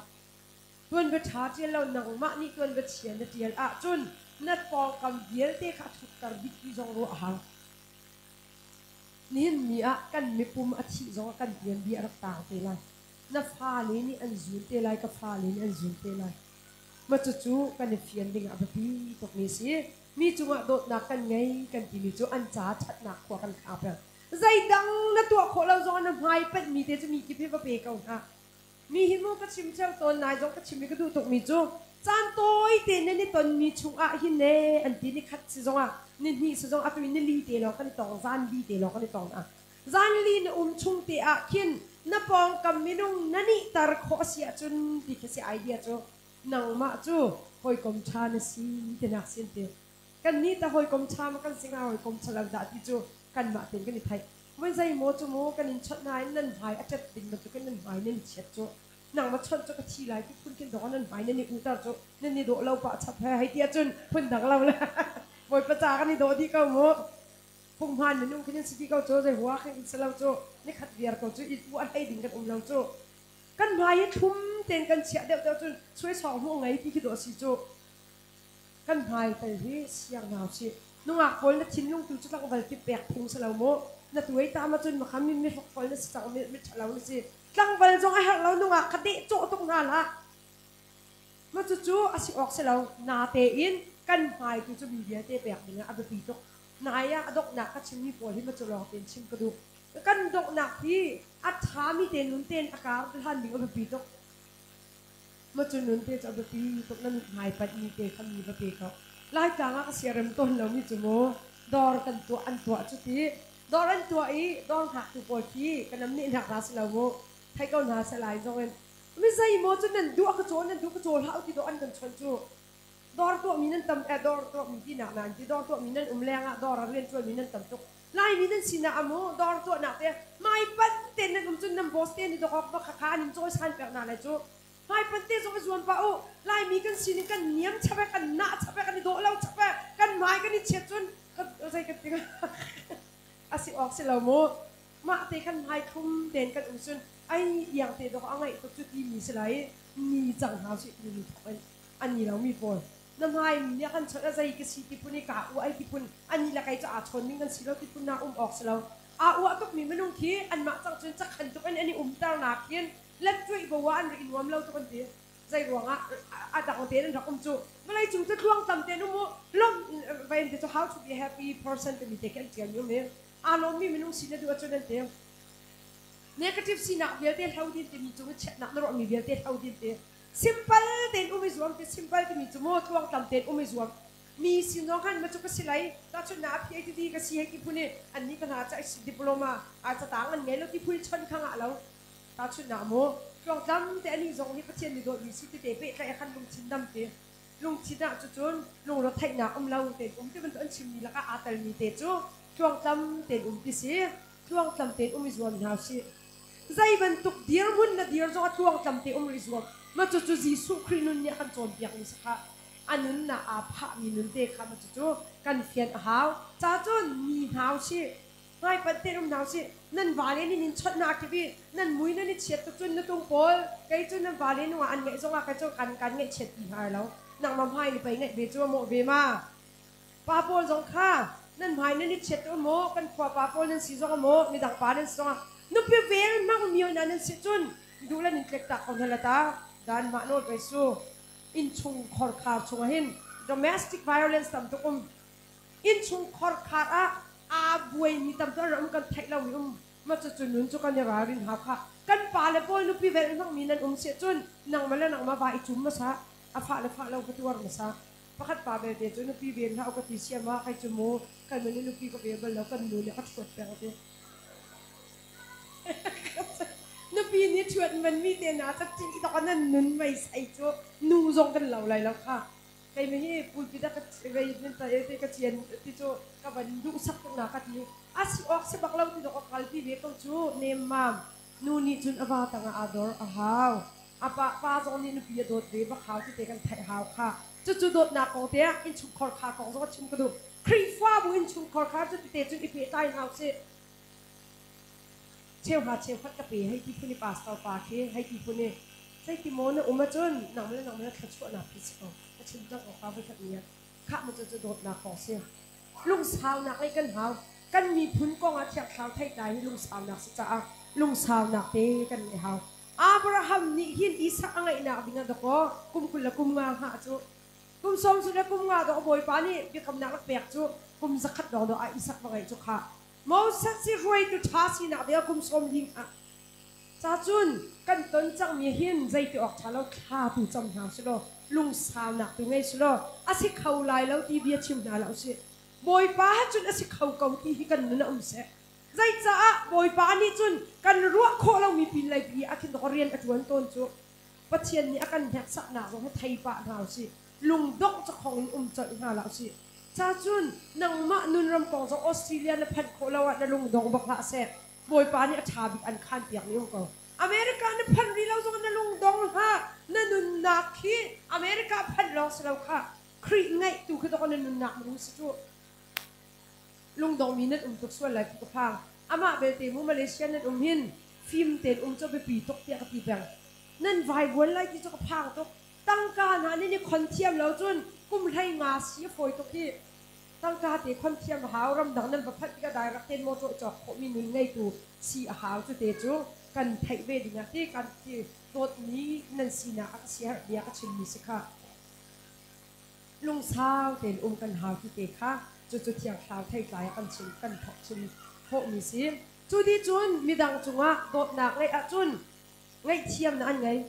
Tuanbia ṭha ṭial lo nangmah nih tuanbia chia na ṭial ahcun na pawngkam vialte kha a ṭhutter dih ti zong ruah a hau. Nihin ni ah kan mipum a thih zongah kan tuanbia a rak taang te lai. Na fale nih an zul te lai, ka fale nih an zul te lai. Mah cucu kan i fian ding ah a biapi tukmi a si. Mi cungah dawtnak kan ngei kan timi cu an ca ṭhatnak khua kan khar peng. Zeidang na tuah khawh lo zongah na hmai penhmi te cu mi kip hi va pe ko hna. Mi hi mu ka chim cio tawn nai zong ka chim i ka duh tukmi cu caan tawi te nan i tonmi chungah hin ne an ti ni khat si zongah ni hnih si zong atu in ni li te lawng kan i tong zan li te lawng kan i tong ah zan li na um chung te ah khin na pawngkam minung na nihter khawh a si ahcun ti khi si idea cu nangmah cu hawikom ṭha na si tinak sin ti kannih ta hawikom ṭha ma kan si hnga hawikom ṭha lo dah ti cu kanmah tein kan i theih Voi zeimaw cu mu kan in chawnh hna in nan hmai a ṭet ding bantukin nan hmai nan i chiat cu nang va chawnh cu ka thi lai ti phun khin dawh nan hmai nan i uhter cu nan i dawh lo pah chap he hei ti ahcun phun dang lo le Bawipa ca kan i dawh dih ko mu punghman minung khin in si dih ko cu zei hua khin in si lo cu nikhat viar ko cu i u a hlei ding kan um lo cu kan hmai hi thlum tein kan chiah deuh deuh cun suaisawng hmuh ngei ti khi dawh si cu Kan hmai tal hi siang hna usih. Nungak pawl na thinlung tu cu tlangval kip pek phung si lo mu. Na tuai tam ahcun makham mi mihrokhrol na si cang mi ṭhalo na si. Tlangval zong a herh lo nungak kha deh cawh tuk hna hlah. Ma cucu a si awk si lo. Natein kan hmai tu cu mi vialte pek ding ah a biapi tuk. Nai ah a donghnak ka chimmi pawl hi ma cu lawng tein chim ka duh. Kan donghnak hi a ṭhami te nun tein a kar hlan ding a biapi tuk. Ma cu nun te cu a biapi tuk na mithmai panhmi te kha mi va pe ko. Laitlang ah ka siarem tawn lomi cu mu dawr kan tuah an tuah cu ti dawr an tuah i dawr hngaktu pawl khi ka nam nih hnak hna si lo mu thei ko hna seh lai zong in mi zei maw cu nan duh a ka caw nan duh ka caw hlah u ti dawh an kan chawnh cu dawr tuahmi nan tam eh dawr tuahmi ti nak nan ti dawr tuahmi nan um leng ah dawr ah rian ṭuanmi nan tam tuk Laimi nan sinah a mu dawr tuahnak te hmaipanh te nan um cun nan boss te nih dawk va khakha an in cawisan pek hna lai cu hmaipanh te zong i zuam pah u Laimi kan sining kan niam chap e kan nah chap e kan i dawh lo chap e kan hmai kan i chiat cun zei kan ti a si awk si lo mu mah te kan hmai thlum tein kan um cun ai iang te dawk a ngaih tuk cu ti mi si lai ni cang hna usih ti mi thawk in an ni lo mi pawl na hmai mi nih a kan chawnh a zei ka si ti phun i kaa uah ai ti phun ani le kei cu aa chawn ding kan si lo ti phun na um awk si lo aa uah tuk mi minung khi anmah cang cun cakhan tuk in an i umter nak hin lattuih bo ah an ri nuam lo tuk an ti zei ruangah a dang tein an rak um cu vawlei cung cu tluang tam tein um u lom vai an ti cu how to be a happy person timi te khi an tial mi um i aa lawm mi minung si na duh ahcun an ti negative sinak vialte hlo din timi cung i chiatnak na ruah mi vialte hlo din ti Simple tein um i zuam ti simple timi cu maw tluangtlam tein um i zuam mi sin zong khan ma cu ka si lai tahchunhnak a PhD ka si hei ti phun i annih ka hna ca diploma a catang an ngei lo ti phun i chon kha ngah lo. Tahchunhnak mu, tluangtlam te anih zong hi Pathian nih dawtmi si tete pehtlaih a kan lungthin dam ti. Lungthin ah cucun lungre theihnak um lo tein um ti bantuk an chimmi lakah aa telmi te cu tluangtlam tein um ti si. Tluangtlam tein um i zuam hna usih. Zei bantuk dirhmun na dir zongah tluangtlam te um i zuam. Mah cucu Jesuh Khrih nun nih a kan cawnpiakmi si kha. A nunnak aa phahmi nun te kha mah cucu kan fian a hau. Ca cun mi hna usih. Hmaipanh tein um hna usih. Nan vale nih nin chawnh hna khi nan mui nan i chiat tuk cun nutung pawl kei cu nan vale nungah an ngeih zongah kei cu kan kan ngaihchiat ti hna lo. Nangmah hmai ni pei ngaih ve cu a mawh ve ma. Pa pawl zong kha nan hmai nan i chiat tuk maw kan khua pa pawl nan si zong maw midang pa nan si zongah nupi vel hmang mi hna nan si cun duh le nan tlek tak ko hna la ta dan mah nawl pe su innchung khorkhar chungah hin domestic violence tam tuk um innchung khorkhar ah aa buaimi tam tuk an um kan theih lomi um ma cu cu nun cu kan i ralrin hau kha kan pa le pawl nupi vel hmangmi nan um si cun nangmah le nangmah va i cum hmasa a fah le fah lo va tuar hmasa Pakhat pa belte cu nupi ven hlah u ka ti siam ah kei cu mu kan nu nih nupi ka ve bal lo kan nu nih a ka ṭhuat peng ti. Nupi nih ṭhuat man mi te na ca ṭih dok nan nun mei sei cu nu zong kan lo lai lo kha. Kei mi hi pulpit ah ka vei nan ta te ka cian ti cu ka van duh sak tuk na ka ti. A si awk si bak lo ti dok a kal pi ve ko cu nemmam. Nu nih cun a va tangah aa dor a hau. A pa, pa zong nih nupi a dawt ve bak hau ti te kan theih hau kha. Cucu dawtnak kong te ah innchungkhar kha kong zong a chim ka duh. Khrihfabu innchungkhar kha cu tete cun i pehtlai hna usih. Cheuhra cheukhat ka pe hei ti phun i pastor pa khi hei ti phun i zeiti maw na um ahcun nang le nang le thluachuahnak khi si ko. Ka chim cang ko ka voikhat ni ah. Khah mu cu cu dawtnak kong si. Lungsaunak ngeih kan hau. Kan miphun kong ah Thiang Thlarau theitlai hi lungsaunak si caah lungsaunak te kan ngeih hau. Abraham nih hin Isak a ngeihnak ding ah dakaw kum 20 le kum nga hngah cu kum sawm le kum nga dawh Bawipa nih biakamnak rak pek cu kum zakhat dawh dawh ah Isak va ngeih cu kha Moses hi hruaitu ṭha sinak ding ah kum sawm li hngah Ca cun kan ton cangmi hin zeiti awk ṭha lo thla tu cam hna usih law lungsaunak tu ngei sih law a si kho lai lo ti bia chim hna hlah usih. Bawipa he cun a si kho ko ti hi kan nun ah um seh. Zeicaah Bawipa nih cun kan ruah khawh lomi pinlei pi ah khin rian a ṭuan tawn cu Pathian nih a kan hneksaknak zong hi thei pah hna usih. Lungdongh cakhong in um colh hna hlah usih. Ca cun nangmah nunram kong zong Australia na phanh khawh lo ah na lungdong bak hlah seh. Bawipa nih a ṭha bik an khaan piakmi um ko. America na phanh rih lo zong na lungdong hlah. Na nunnak khi America phanh lawng si lo kha Khrih ngaih tu khi dawk na nunnak minung si cu. Lungdongmi nan um tuk sual lai ti ka phang. Amah belte mu Malaysia nan um hin fim tein um cu biapi tuk tiah ka ti peng. Nan vaivuan lai ti cu ka phang tuk. Tangka hna nih ni khon thiam lo cun kum hlei nga si a fawi tuk hi. Tangka te khon thiam a hau ramdang nan va phanh tikah direct tein motor i cawk khawhmi nun ngeitu si a hau cu te cu kan theih ve ding ah ti kan ti dawtmi nan sinak a ka siaherh bia ka chimmi si kha lungsau tein um kan hau ti te kha cucu thiang thlarau theitlai ah kan chim kan thok chim khawhmi si cu ti cun midang cungah dawtnak ngeih ahcun ngaihthiamnak an ngei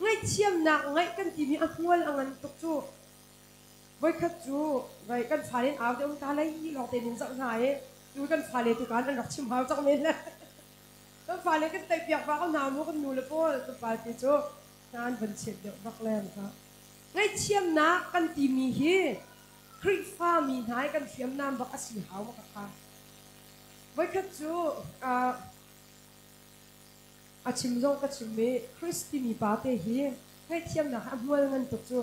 ngaihthiamnak ngeih kan timi a hmual a ngan tuk cu Voikhat cu vai kan fale in au te um ta lei lawng te nin zoh hna i tu kan fale tu kan an rak chim hau cang men le kan fale kan tei piak va ko hna mu kan nu le pawl kan pa te cu nan van chiat deuh bak len kha ngaihthiamnak kan timi hi Khrihfa mi hna i kan hriamnam bak a si hau bak kha voikhat cu a chim zong ka chim i Christ timi pa te hi ngaihthiamnak a hmual ngan tuk cu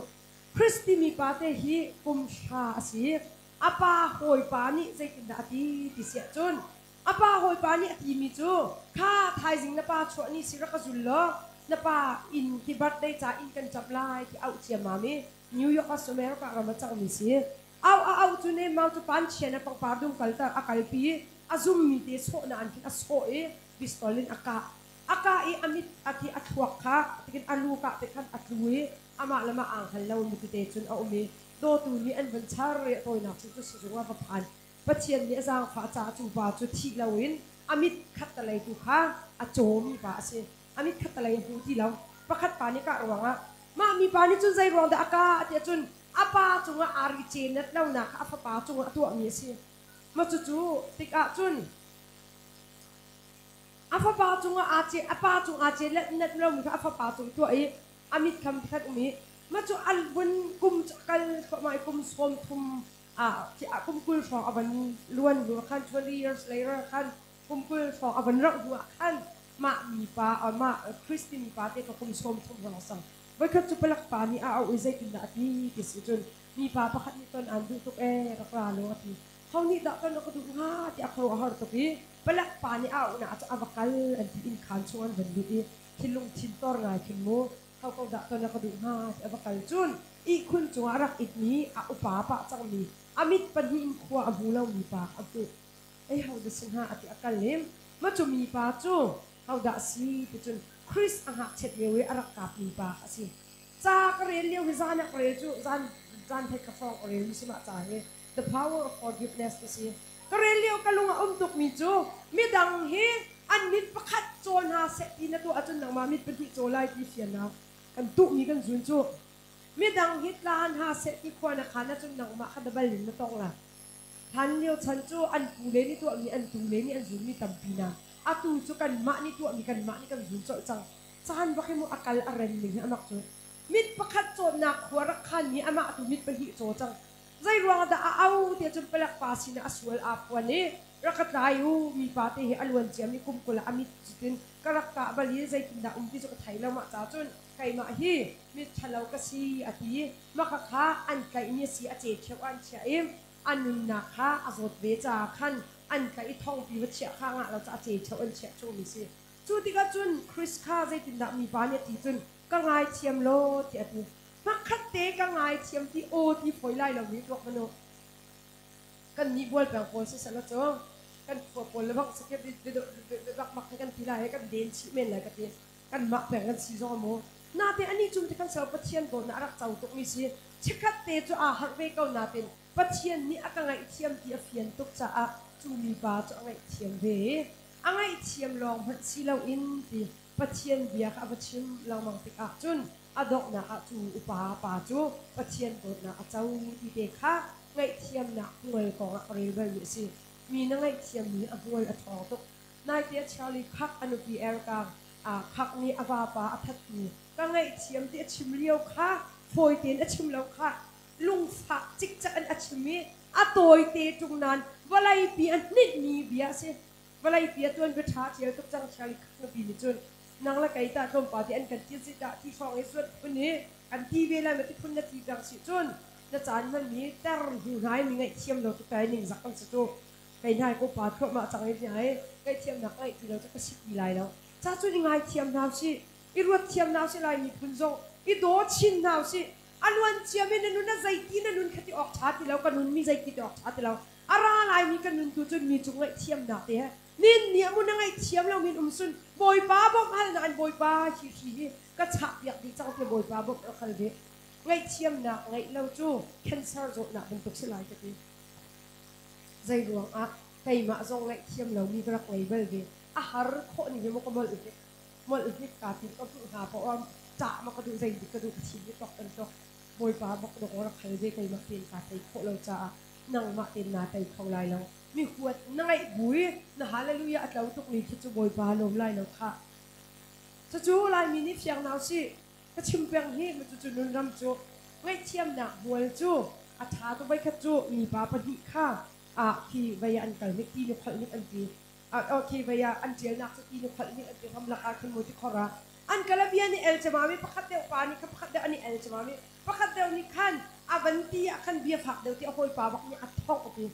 Chris timi pa te hi kum hra a si. A pa hawipa nih zeitindah a ti ti si ahcun a pa hawipa nih a timi cu kha thaizing na pa chuah ni si rak ka zul law na pa inn khi birthday ca inn kan ṭap lai ti auh ciammam i New York ah America ram a cangmi si. Au a auh cu nemmau cu pan chian a pangpar dum kal a kalpi a zummi te sawhnak an khin a sawh i pistol in a kah. A kah i a mit a khi a thluak kha tikin a lu kah te khan a tlu i amah le mah aa hngal lo mi tete cun a um i dawtu nih an vun char i a tawinak cu cu sizung ah va phan. Pathian nih a zaangfah caah cu pa cu thih loin a mit khattalei tu kha a cawmi pa a si. A mit khattalei a hmu ti lo. Pakhat pa nih kah ruangah mah mipa nih cun zei ruang dah a kah tiah cun a pa cungah aa ri cenat lonak kha a fapa cungah a tuahmi a si. Mah cucu tikah cun. A fapa cungah aa ce, a pa cung aa ce let net lomi kha a fapa cung tuah i a mit kham khat um i mah cu an vun kum cu a kal thluahmah i kum 30 ah kum 20 hrawng a van luan hnu ah khan, 20 years later khan, kum 20 hrawng a van rauh hnu ah khan mah mipa, mah Christi mipa te kha kum 30 hrawng a sang. Voikhat cu palak pa nih a auh i zeitindah a ti ti si cun, mipa pakhat nih ton aan duh tuk ee, rak ra law a ti. Ho nih dah ton a ka duh hnga ti a khuaruah har tuk i palak pa nih a auhnak cu a va kal an ti. Inn khaan chung an van lut i khi lungthin tor ngai khin mu, ho ko dah ton a ka duh hnga ti a va kal cun ihkhun cungah rak itmi a upa pah cangmi, a mit pahnih in khua a hmu lomi pa a hmuh. Ei, ho dah si hnga a ti. A kal i ma cu mipa cu ho dah si ti cun Chris a ngakchiat lio i a rak kapmi pa a si. Ca ka rel lio hi zan ah ka rel cu, zan zan thei ka hrawng ka rel mi si mah ca hi, The Power of Forgiveness ti si. Ka rel lio ka lung a um tuk mi cu, midang hi an mit pakhat caw hna seh ti na tuah ahcun nangmah mit pahnih caw lai ti fiannak kan tuhmi kan zun cu. Midang hi tla hna seh ti khua na khan ahcun nangmah kha dabal in na tong lai. Hlan lio chan cu an pu le nih tuahmi, an tu le nih an zunmi tampi na. Atu cu kanmah nih tuahmi kanmah nih kan zun colh cang. Caan bak hi mu a kal a ren ning hi amak cu. Mit pakhat cawnnak khua rak khanmi amah tu mit pahnih caw cang. Zei ruang dah a au ti ahcun palek pa sinah a sual aa phuan i, rak ka tlai u, mipa te hi a luan ciami kum 20 ah a mit cutin ka rak kah bal i zeitindah um ti cu ka thei lo, mah ca cun keimah hi mit ṭhalo ka si a ti. Mah khakha an tlaihmi a si, a ce ṭheo ah an chiah i a nunnak kha a zawt ve caah khan an tlaih i thongpi va chiah kha ngah lo caah a ce ṭheo an chiah chungmi si. Cu tikah cun Chris kha zeitindah mipa nih a ti cun, ka ngaithiam law tiah a ti. Hmakhat te ka ngaithiam ti aw ti fawi lai lo mi tuak manu. Kan nih bual peng pawl si sala cu kan khua pawl le bak sakep bak bak kan ti lai, kan den chih men lai ka ti. Kan mah peng kan si zong amu. Nate ani cung te kan sel Pathian dawtnak a rak co tuk mi si. Chikkhat te cu aa harh ve ko natin Pathian nih a ka ngaihthiam ti a fian tuk caah cu mipa cu a ngaihthiam ve. A ngaihthiam lawng hmanh si loin ti Pathian bia kha a va chim lengmang tikah cun a donghnak ah cu upa pa cu Pathian dawtnak a co ti te kha ngaihthiamnak hmual kongah ka rel balmi a si. Mi na ngaihthiammi a hmual a ṭhawng tuk. Naite ah Charlie Kirk a nupi Erica Kirk nih a vapa a thattu ka ngaihthiam ti a chim lio kha fawi tein a chim lo kha, lungfak cikcek in a chim i a tawite ṭung nain vawleipi a hninhmi bia a si. Vawleipi a tuanbia ṭha a ṭial tuk cang. Charlie Kirk nupi nih cun nang le kei tah tlawmpal te an kan ti si dah ti hrawng i zuat phun hi kan ti ve lai ma ti phun na ti peng si cun na caan hmanmi ter hnu hna i mi ngaihthiam lo tuk tai ningzak kan si cu. Kei hna ko pa thluahmah cang i hna i ngaihthiamnak ngeih ti lo cu ka si ti lai lo ca cun i ngaithiam hna usih, i ruat thiam hna usih. Lai miphun zong i daw chin hna usih. A luan ciami na nun a zeiti na nun kha ti awk ṭha ti lo, ka nun mi zeiti ti awk ṭha ti lo. A ra laimi kan nun tu cun mi cung ngaihthiamnak te he nin nih amun na ngaihthiam lo min um sun Bawipa bawmh hal na an Bawipa hi hri hi ka chah piak dih cang ti Bawipa bawmh rak hal ve. Ngaihthiamnak ngeih lo cu cancer zawtnak bantuk si lai ka ti. Zei ruang ah keimah zong ngaihthiam lomi ka rak ngei bal ve. A har khawh ning hi maw ka molh hnik molh hnik ka ti ka hmuh hna poah cah ma ka duh, zei dik ka duh ka thin hi tok kan tok. Bawipa bak dok rak hal ve. Keimah tein kaa tei khawh lo caah nangmah tein naa tei kho lai lo. Mi huat na ngaih bui na hallelujah a tlo tuk mi khi cu Bawipa lawm lai lo khah. Cucu Laimi nih fiang nau si ka chim peng hi. Cucu nun ram cu ngaihthiamnak hmual cu a ṭha tu. Voikhat cu mipa pahnih kha ah khi vei ah an kal nik ti nu kholh nik an ti, khi vei ah an ṭialnak cu ti nu kholh nik an ti. Ramlak ah khin mu ti khor ah an kal. A bia nih el cemami pakhat deuh pa nih kha pakhat deuh an i el cemami pakhat deuh nih khan a van ti ah khan bia fak deuh ti a hawipa bak nih a thongh ti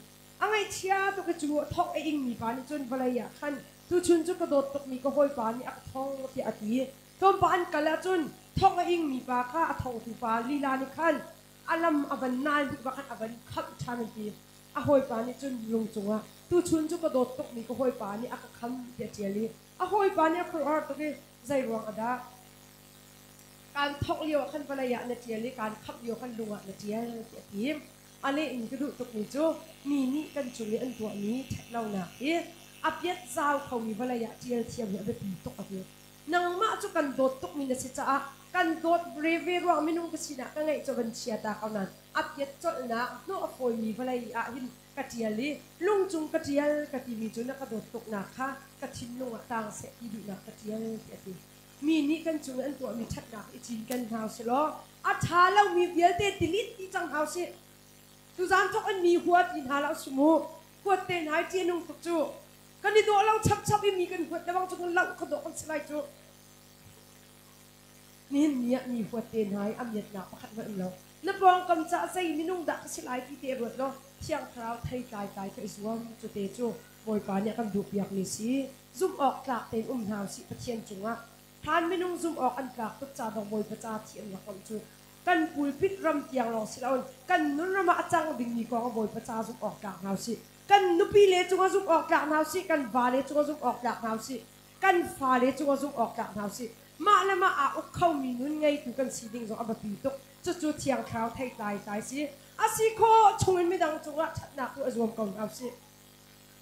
a ngaihchia tuk i cu a thongh a ingmi pa nih cun vawlei ah khan tuchun cu ka dawt tukmi ka hawipa nih a ka thong tiah a ti. Tlawmpal an kal ahcun thong a ingmi pa kha a thongtu pa lila nih khan a lam a van nal dih bak khan a van khamh ṭhan an ti. A hawipa nih cun lung cungah tuchun cu ka dawt tukmi ka hawipa nih a ka kham tiah a ṭial i a hawipa nih a khuaruahhar tuk i zei ruang ah dah kaan thongh lio ah khan vawlei ah na ṭial i kaan khamh lio khan lung ah na ṭial tiah a ti. A leh in ka duh tukmi cu mi nih kan cung i an tuahmi ṭhatlonak hi a piat zau khomi vawlei ah ṭial thiam hi a biapi tuk a ti. Nangmah cu kan dawt tukmi na si caah kan dawt ve ruang minung ka sinak ka ngeih cu van chia ta ko nain a piat colhnak hnawh a fawimi vawlei ah hin. ka ṭial i lungcung ka ṭial ka timi cu na ka dawt tuknak kha ka thinlung ah taang seh ti duhnak ka ṭial tiah a ti. Mi nih kan cung i an tuahmi ṭhatnak i cinken hna usih law a ṭha lomi vialte delete dih cang hna usih. Tuzaan thawk in mi hua ti hna hlah usih mu. Huat te hna i ṭih a nung tuk cu. Kan i dawh lo chapchap i mi kan huat lebang cu kan loh kha dawh kan si lai cu. Nihin ni ah mi huat te hna i a miatnak pakhat hmanh um lo. Na pawngkam caah zei minung dah ka si lai ti te ruat law Thiang Thlarau thei tlai tlai kha i zuam. Cu te cu Bawipa nih a kan duhpiakmi si. Zumh awk tlak tein um hna usih Pathian cungah. Hlan minung zumh awk an tlak tuk ca dong Bawipa ca thi an rak ngamh cu. Kan pulpit ram tiang lawng si loin kan nun ram ah a cang dingmi kong ah Bawipa ca zumh awk tlak hna usih. Kan nupi le cungah zumh awk tlak hna usih. Kan vale cungah zumh awk tlak hna usih. Kan fale cungah zumh awk tlak hna usih. Mah le mah aa uk khomi nun ngeitu kan si ding zong a biapi tuk. Cucu Thiang Thlarau theitlai tlai si. A si khawh chungin midang cungah ṭhatnak tuah i zuam ko hna usih.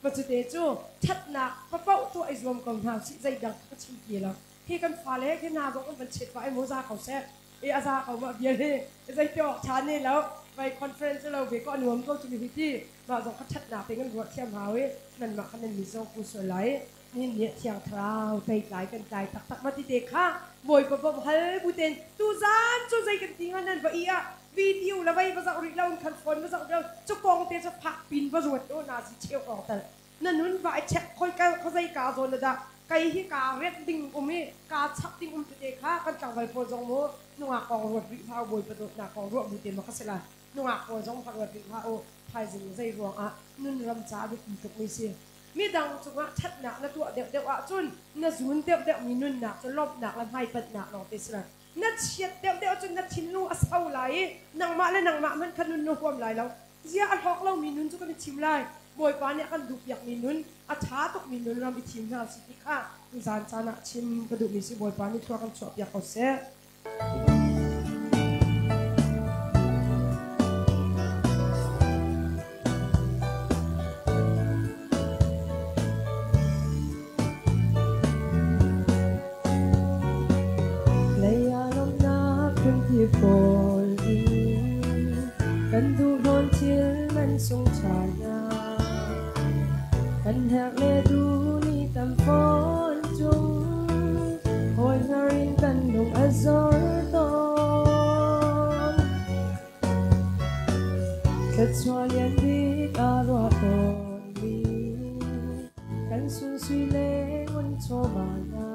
Macute cu ṭhatnak papaoh tuah i zuam ko hna usih. Zeidang kha ka chim ti lo. Hi kan fale khi hna zong an van chet pah i maw za ko seh. I a za ko mah vial hi zei ti awk ṭha ne lo. Vai conference lo ve ko a nuam ko cu mi hi ti. Mah zong kha ṭhatnak te kan ruah thiam hau i nanmah kha nan mi zong pu sual lai. Nihin ni ah Thiang Thlarau teitlai kan tlai taktak ma ti te kha Bawipa bawmh hal bu tein tuzaan cu zei kan ti hnga nan va i ah video la vei va zoh rih lo in khan phone va zoh lo cu kong te cu phak pin va ruat o na zi cheu kong tal na nun va i check khoi ka khazei ka zawn na dah kai hi ka rep ding um i ka chap ding um tete kha kan tlangval pawl zong mu nungak kong ruat rih hlah u Bawipa dawtnak kong ruah bu te ma kha si la nungak pawl zong kha ruat rih hlah u thaizing zei ruang ah nun ram ca biapi tuk mi si. Midang cungah ṭhatnak na tuah deuhdeuh ahcun na zun deuhdeuhmi nunnak cu lawmhnak le hmaipanhnak lawngte si lai. Na chiat deuhdeuh ahcun na thinlung a so lai i nangmah le nangmah hmanh kha nun na huam lai lo. Zia a hlawk lomi nun cu kan i thim lai. Bawipa nih a kan duhpiakmi nun, a ṭha tukmi nun ram i thim hna usih ti kha tuzaan caan ah chim ka duhmi si. Bawipa nih thlua kan chuahpiak ko seh. Lei ah lawmhnak phunpi pawl in kan duhnawn thil man sung ṭha hna. Kan herh le duh ni tam fawn ṭung. Hawi hngar in kan lung a zor tawn. Thluachuah lian bik aa ruah tawnmi kan sunsui le ngun chawva hna.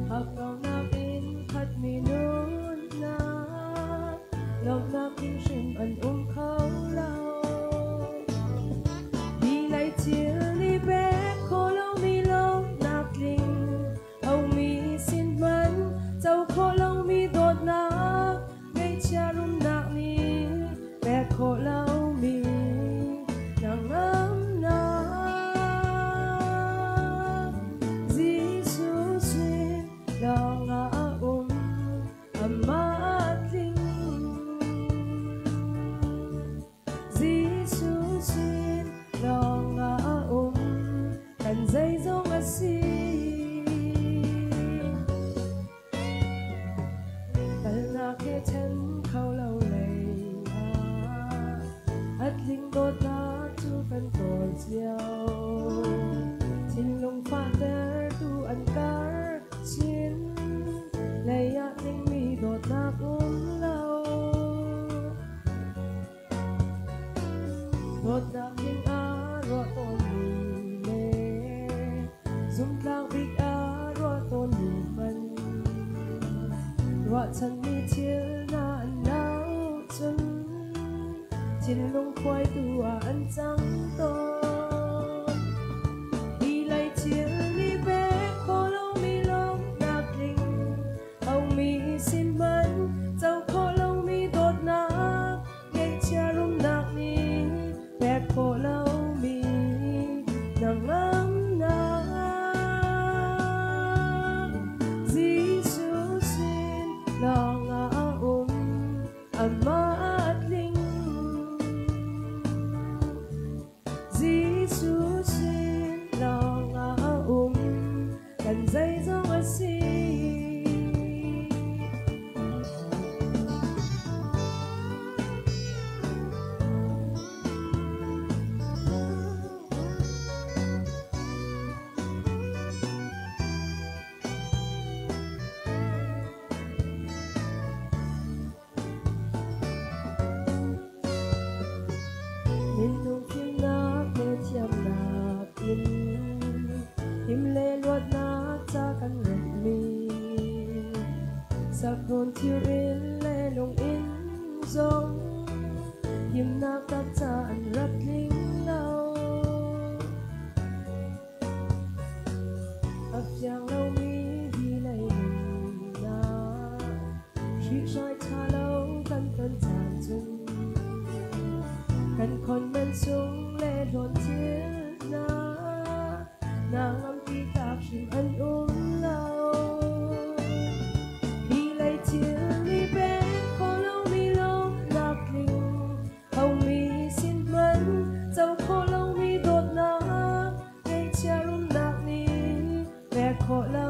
Hakkaunak in khatmi nunnak, lawmhnak in hrim an um kho lo. Hi lei thil nih pek khawh lomi lawmhnak tling, homi sin hmanh co khawh lomi dawtnak, ngeihchia rumnak nih pek khawh lomi hnangamnak. Jesuh sin lawngah a um, amah tling. Jesuh sin lawngah a um, kan zeizong a si. Kalnak he then kho lo lei ah, a tling dawtnak cu kan kawl cio. Thinlung fahtertu an kar chin, lei ah tlingmi dawtnak um lo. Dawtnak ding ah ruah tawnmi le zumtlak bik ah ruah tawnmi hmanh ruahchanmi thil hna an lo cun thinlung khuaitu ah an cang tawn. Hi lei thil nih pek khawh lomi lawmhnak tling Homi sin hmanh co khawh lomi dawtnak ngeihchia rumnak nih pek khawh lomi hnangamnak Jesuh sin lawngah a um amah a tling. Jesuh sin lawngah a um kan zeizong a si. ca kan remhmi sakrawn thir in le lung in zong himnak tak ca an rak tling lo. A fiang lomi hi lei nunnak hrihhrai ṭha lo kan ton caan cun kan khon man sung le hlawn thil hna na ngampi tlak hrim an um lo. Hi lei thil nih pek khawh lomi lawmhnak tling homi sin hmanh co khawh lomi dawtnak ngeihchia rumnak nih pek khawh lo.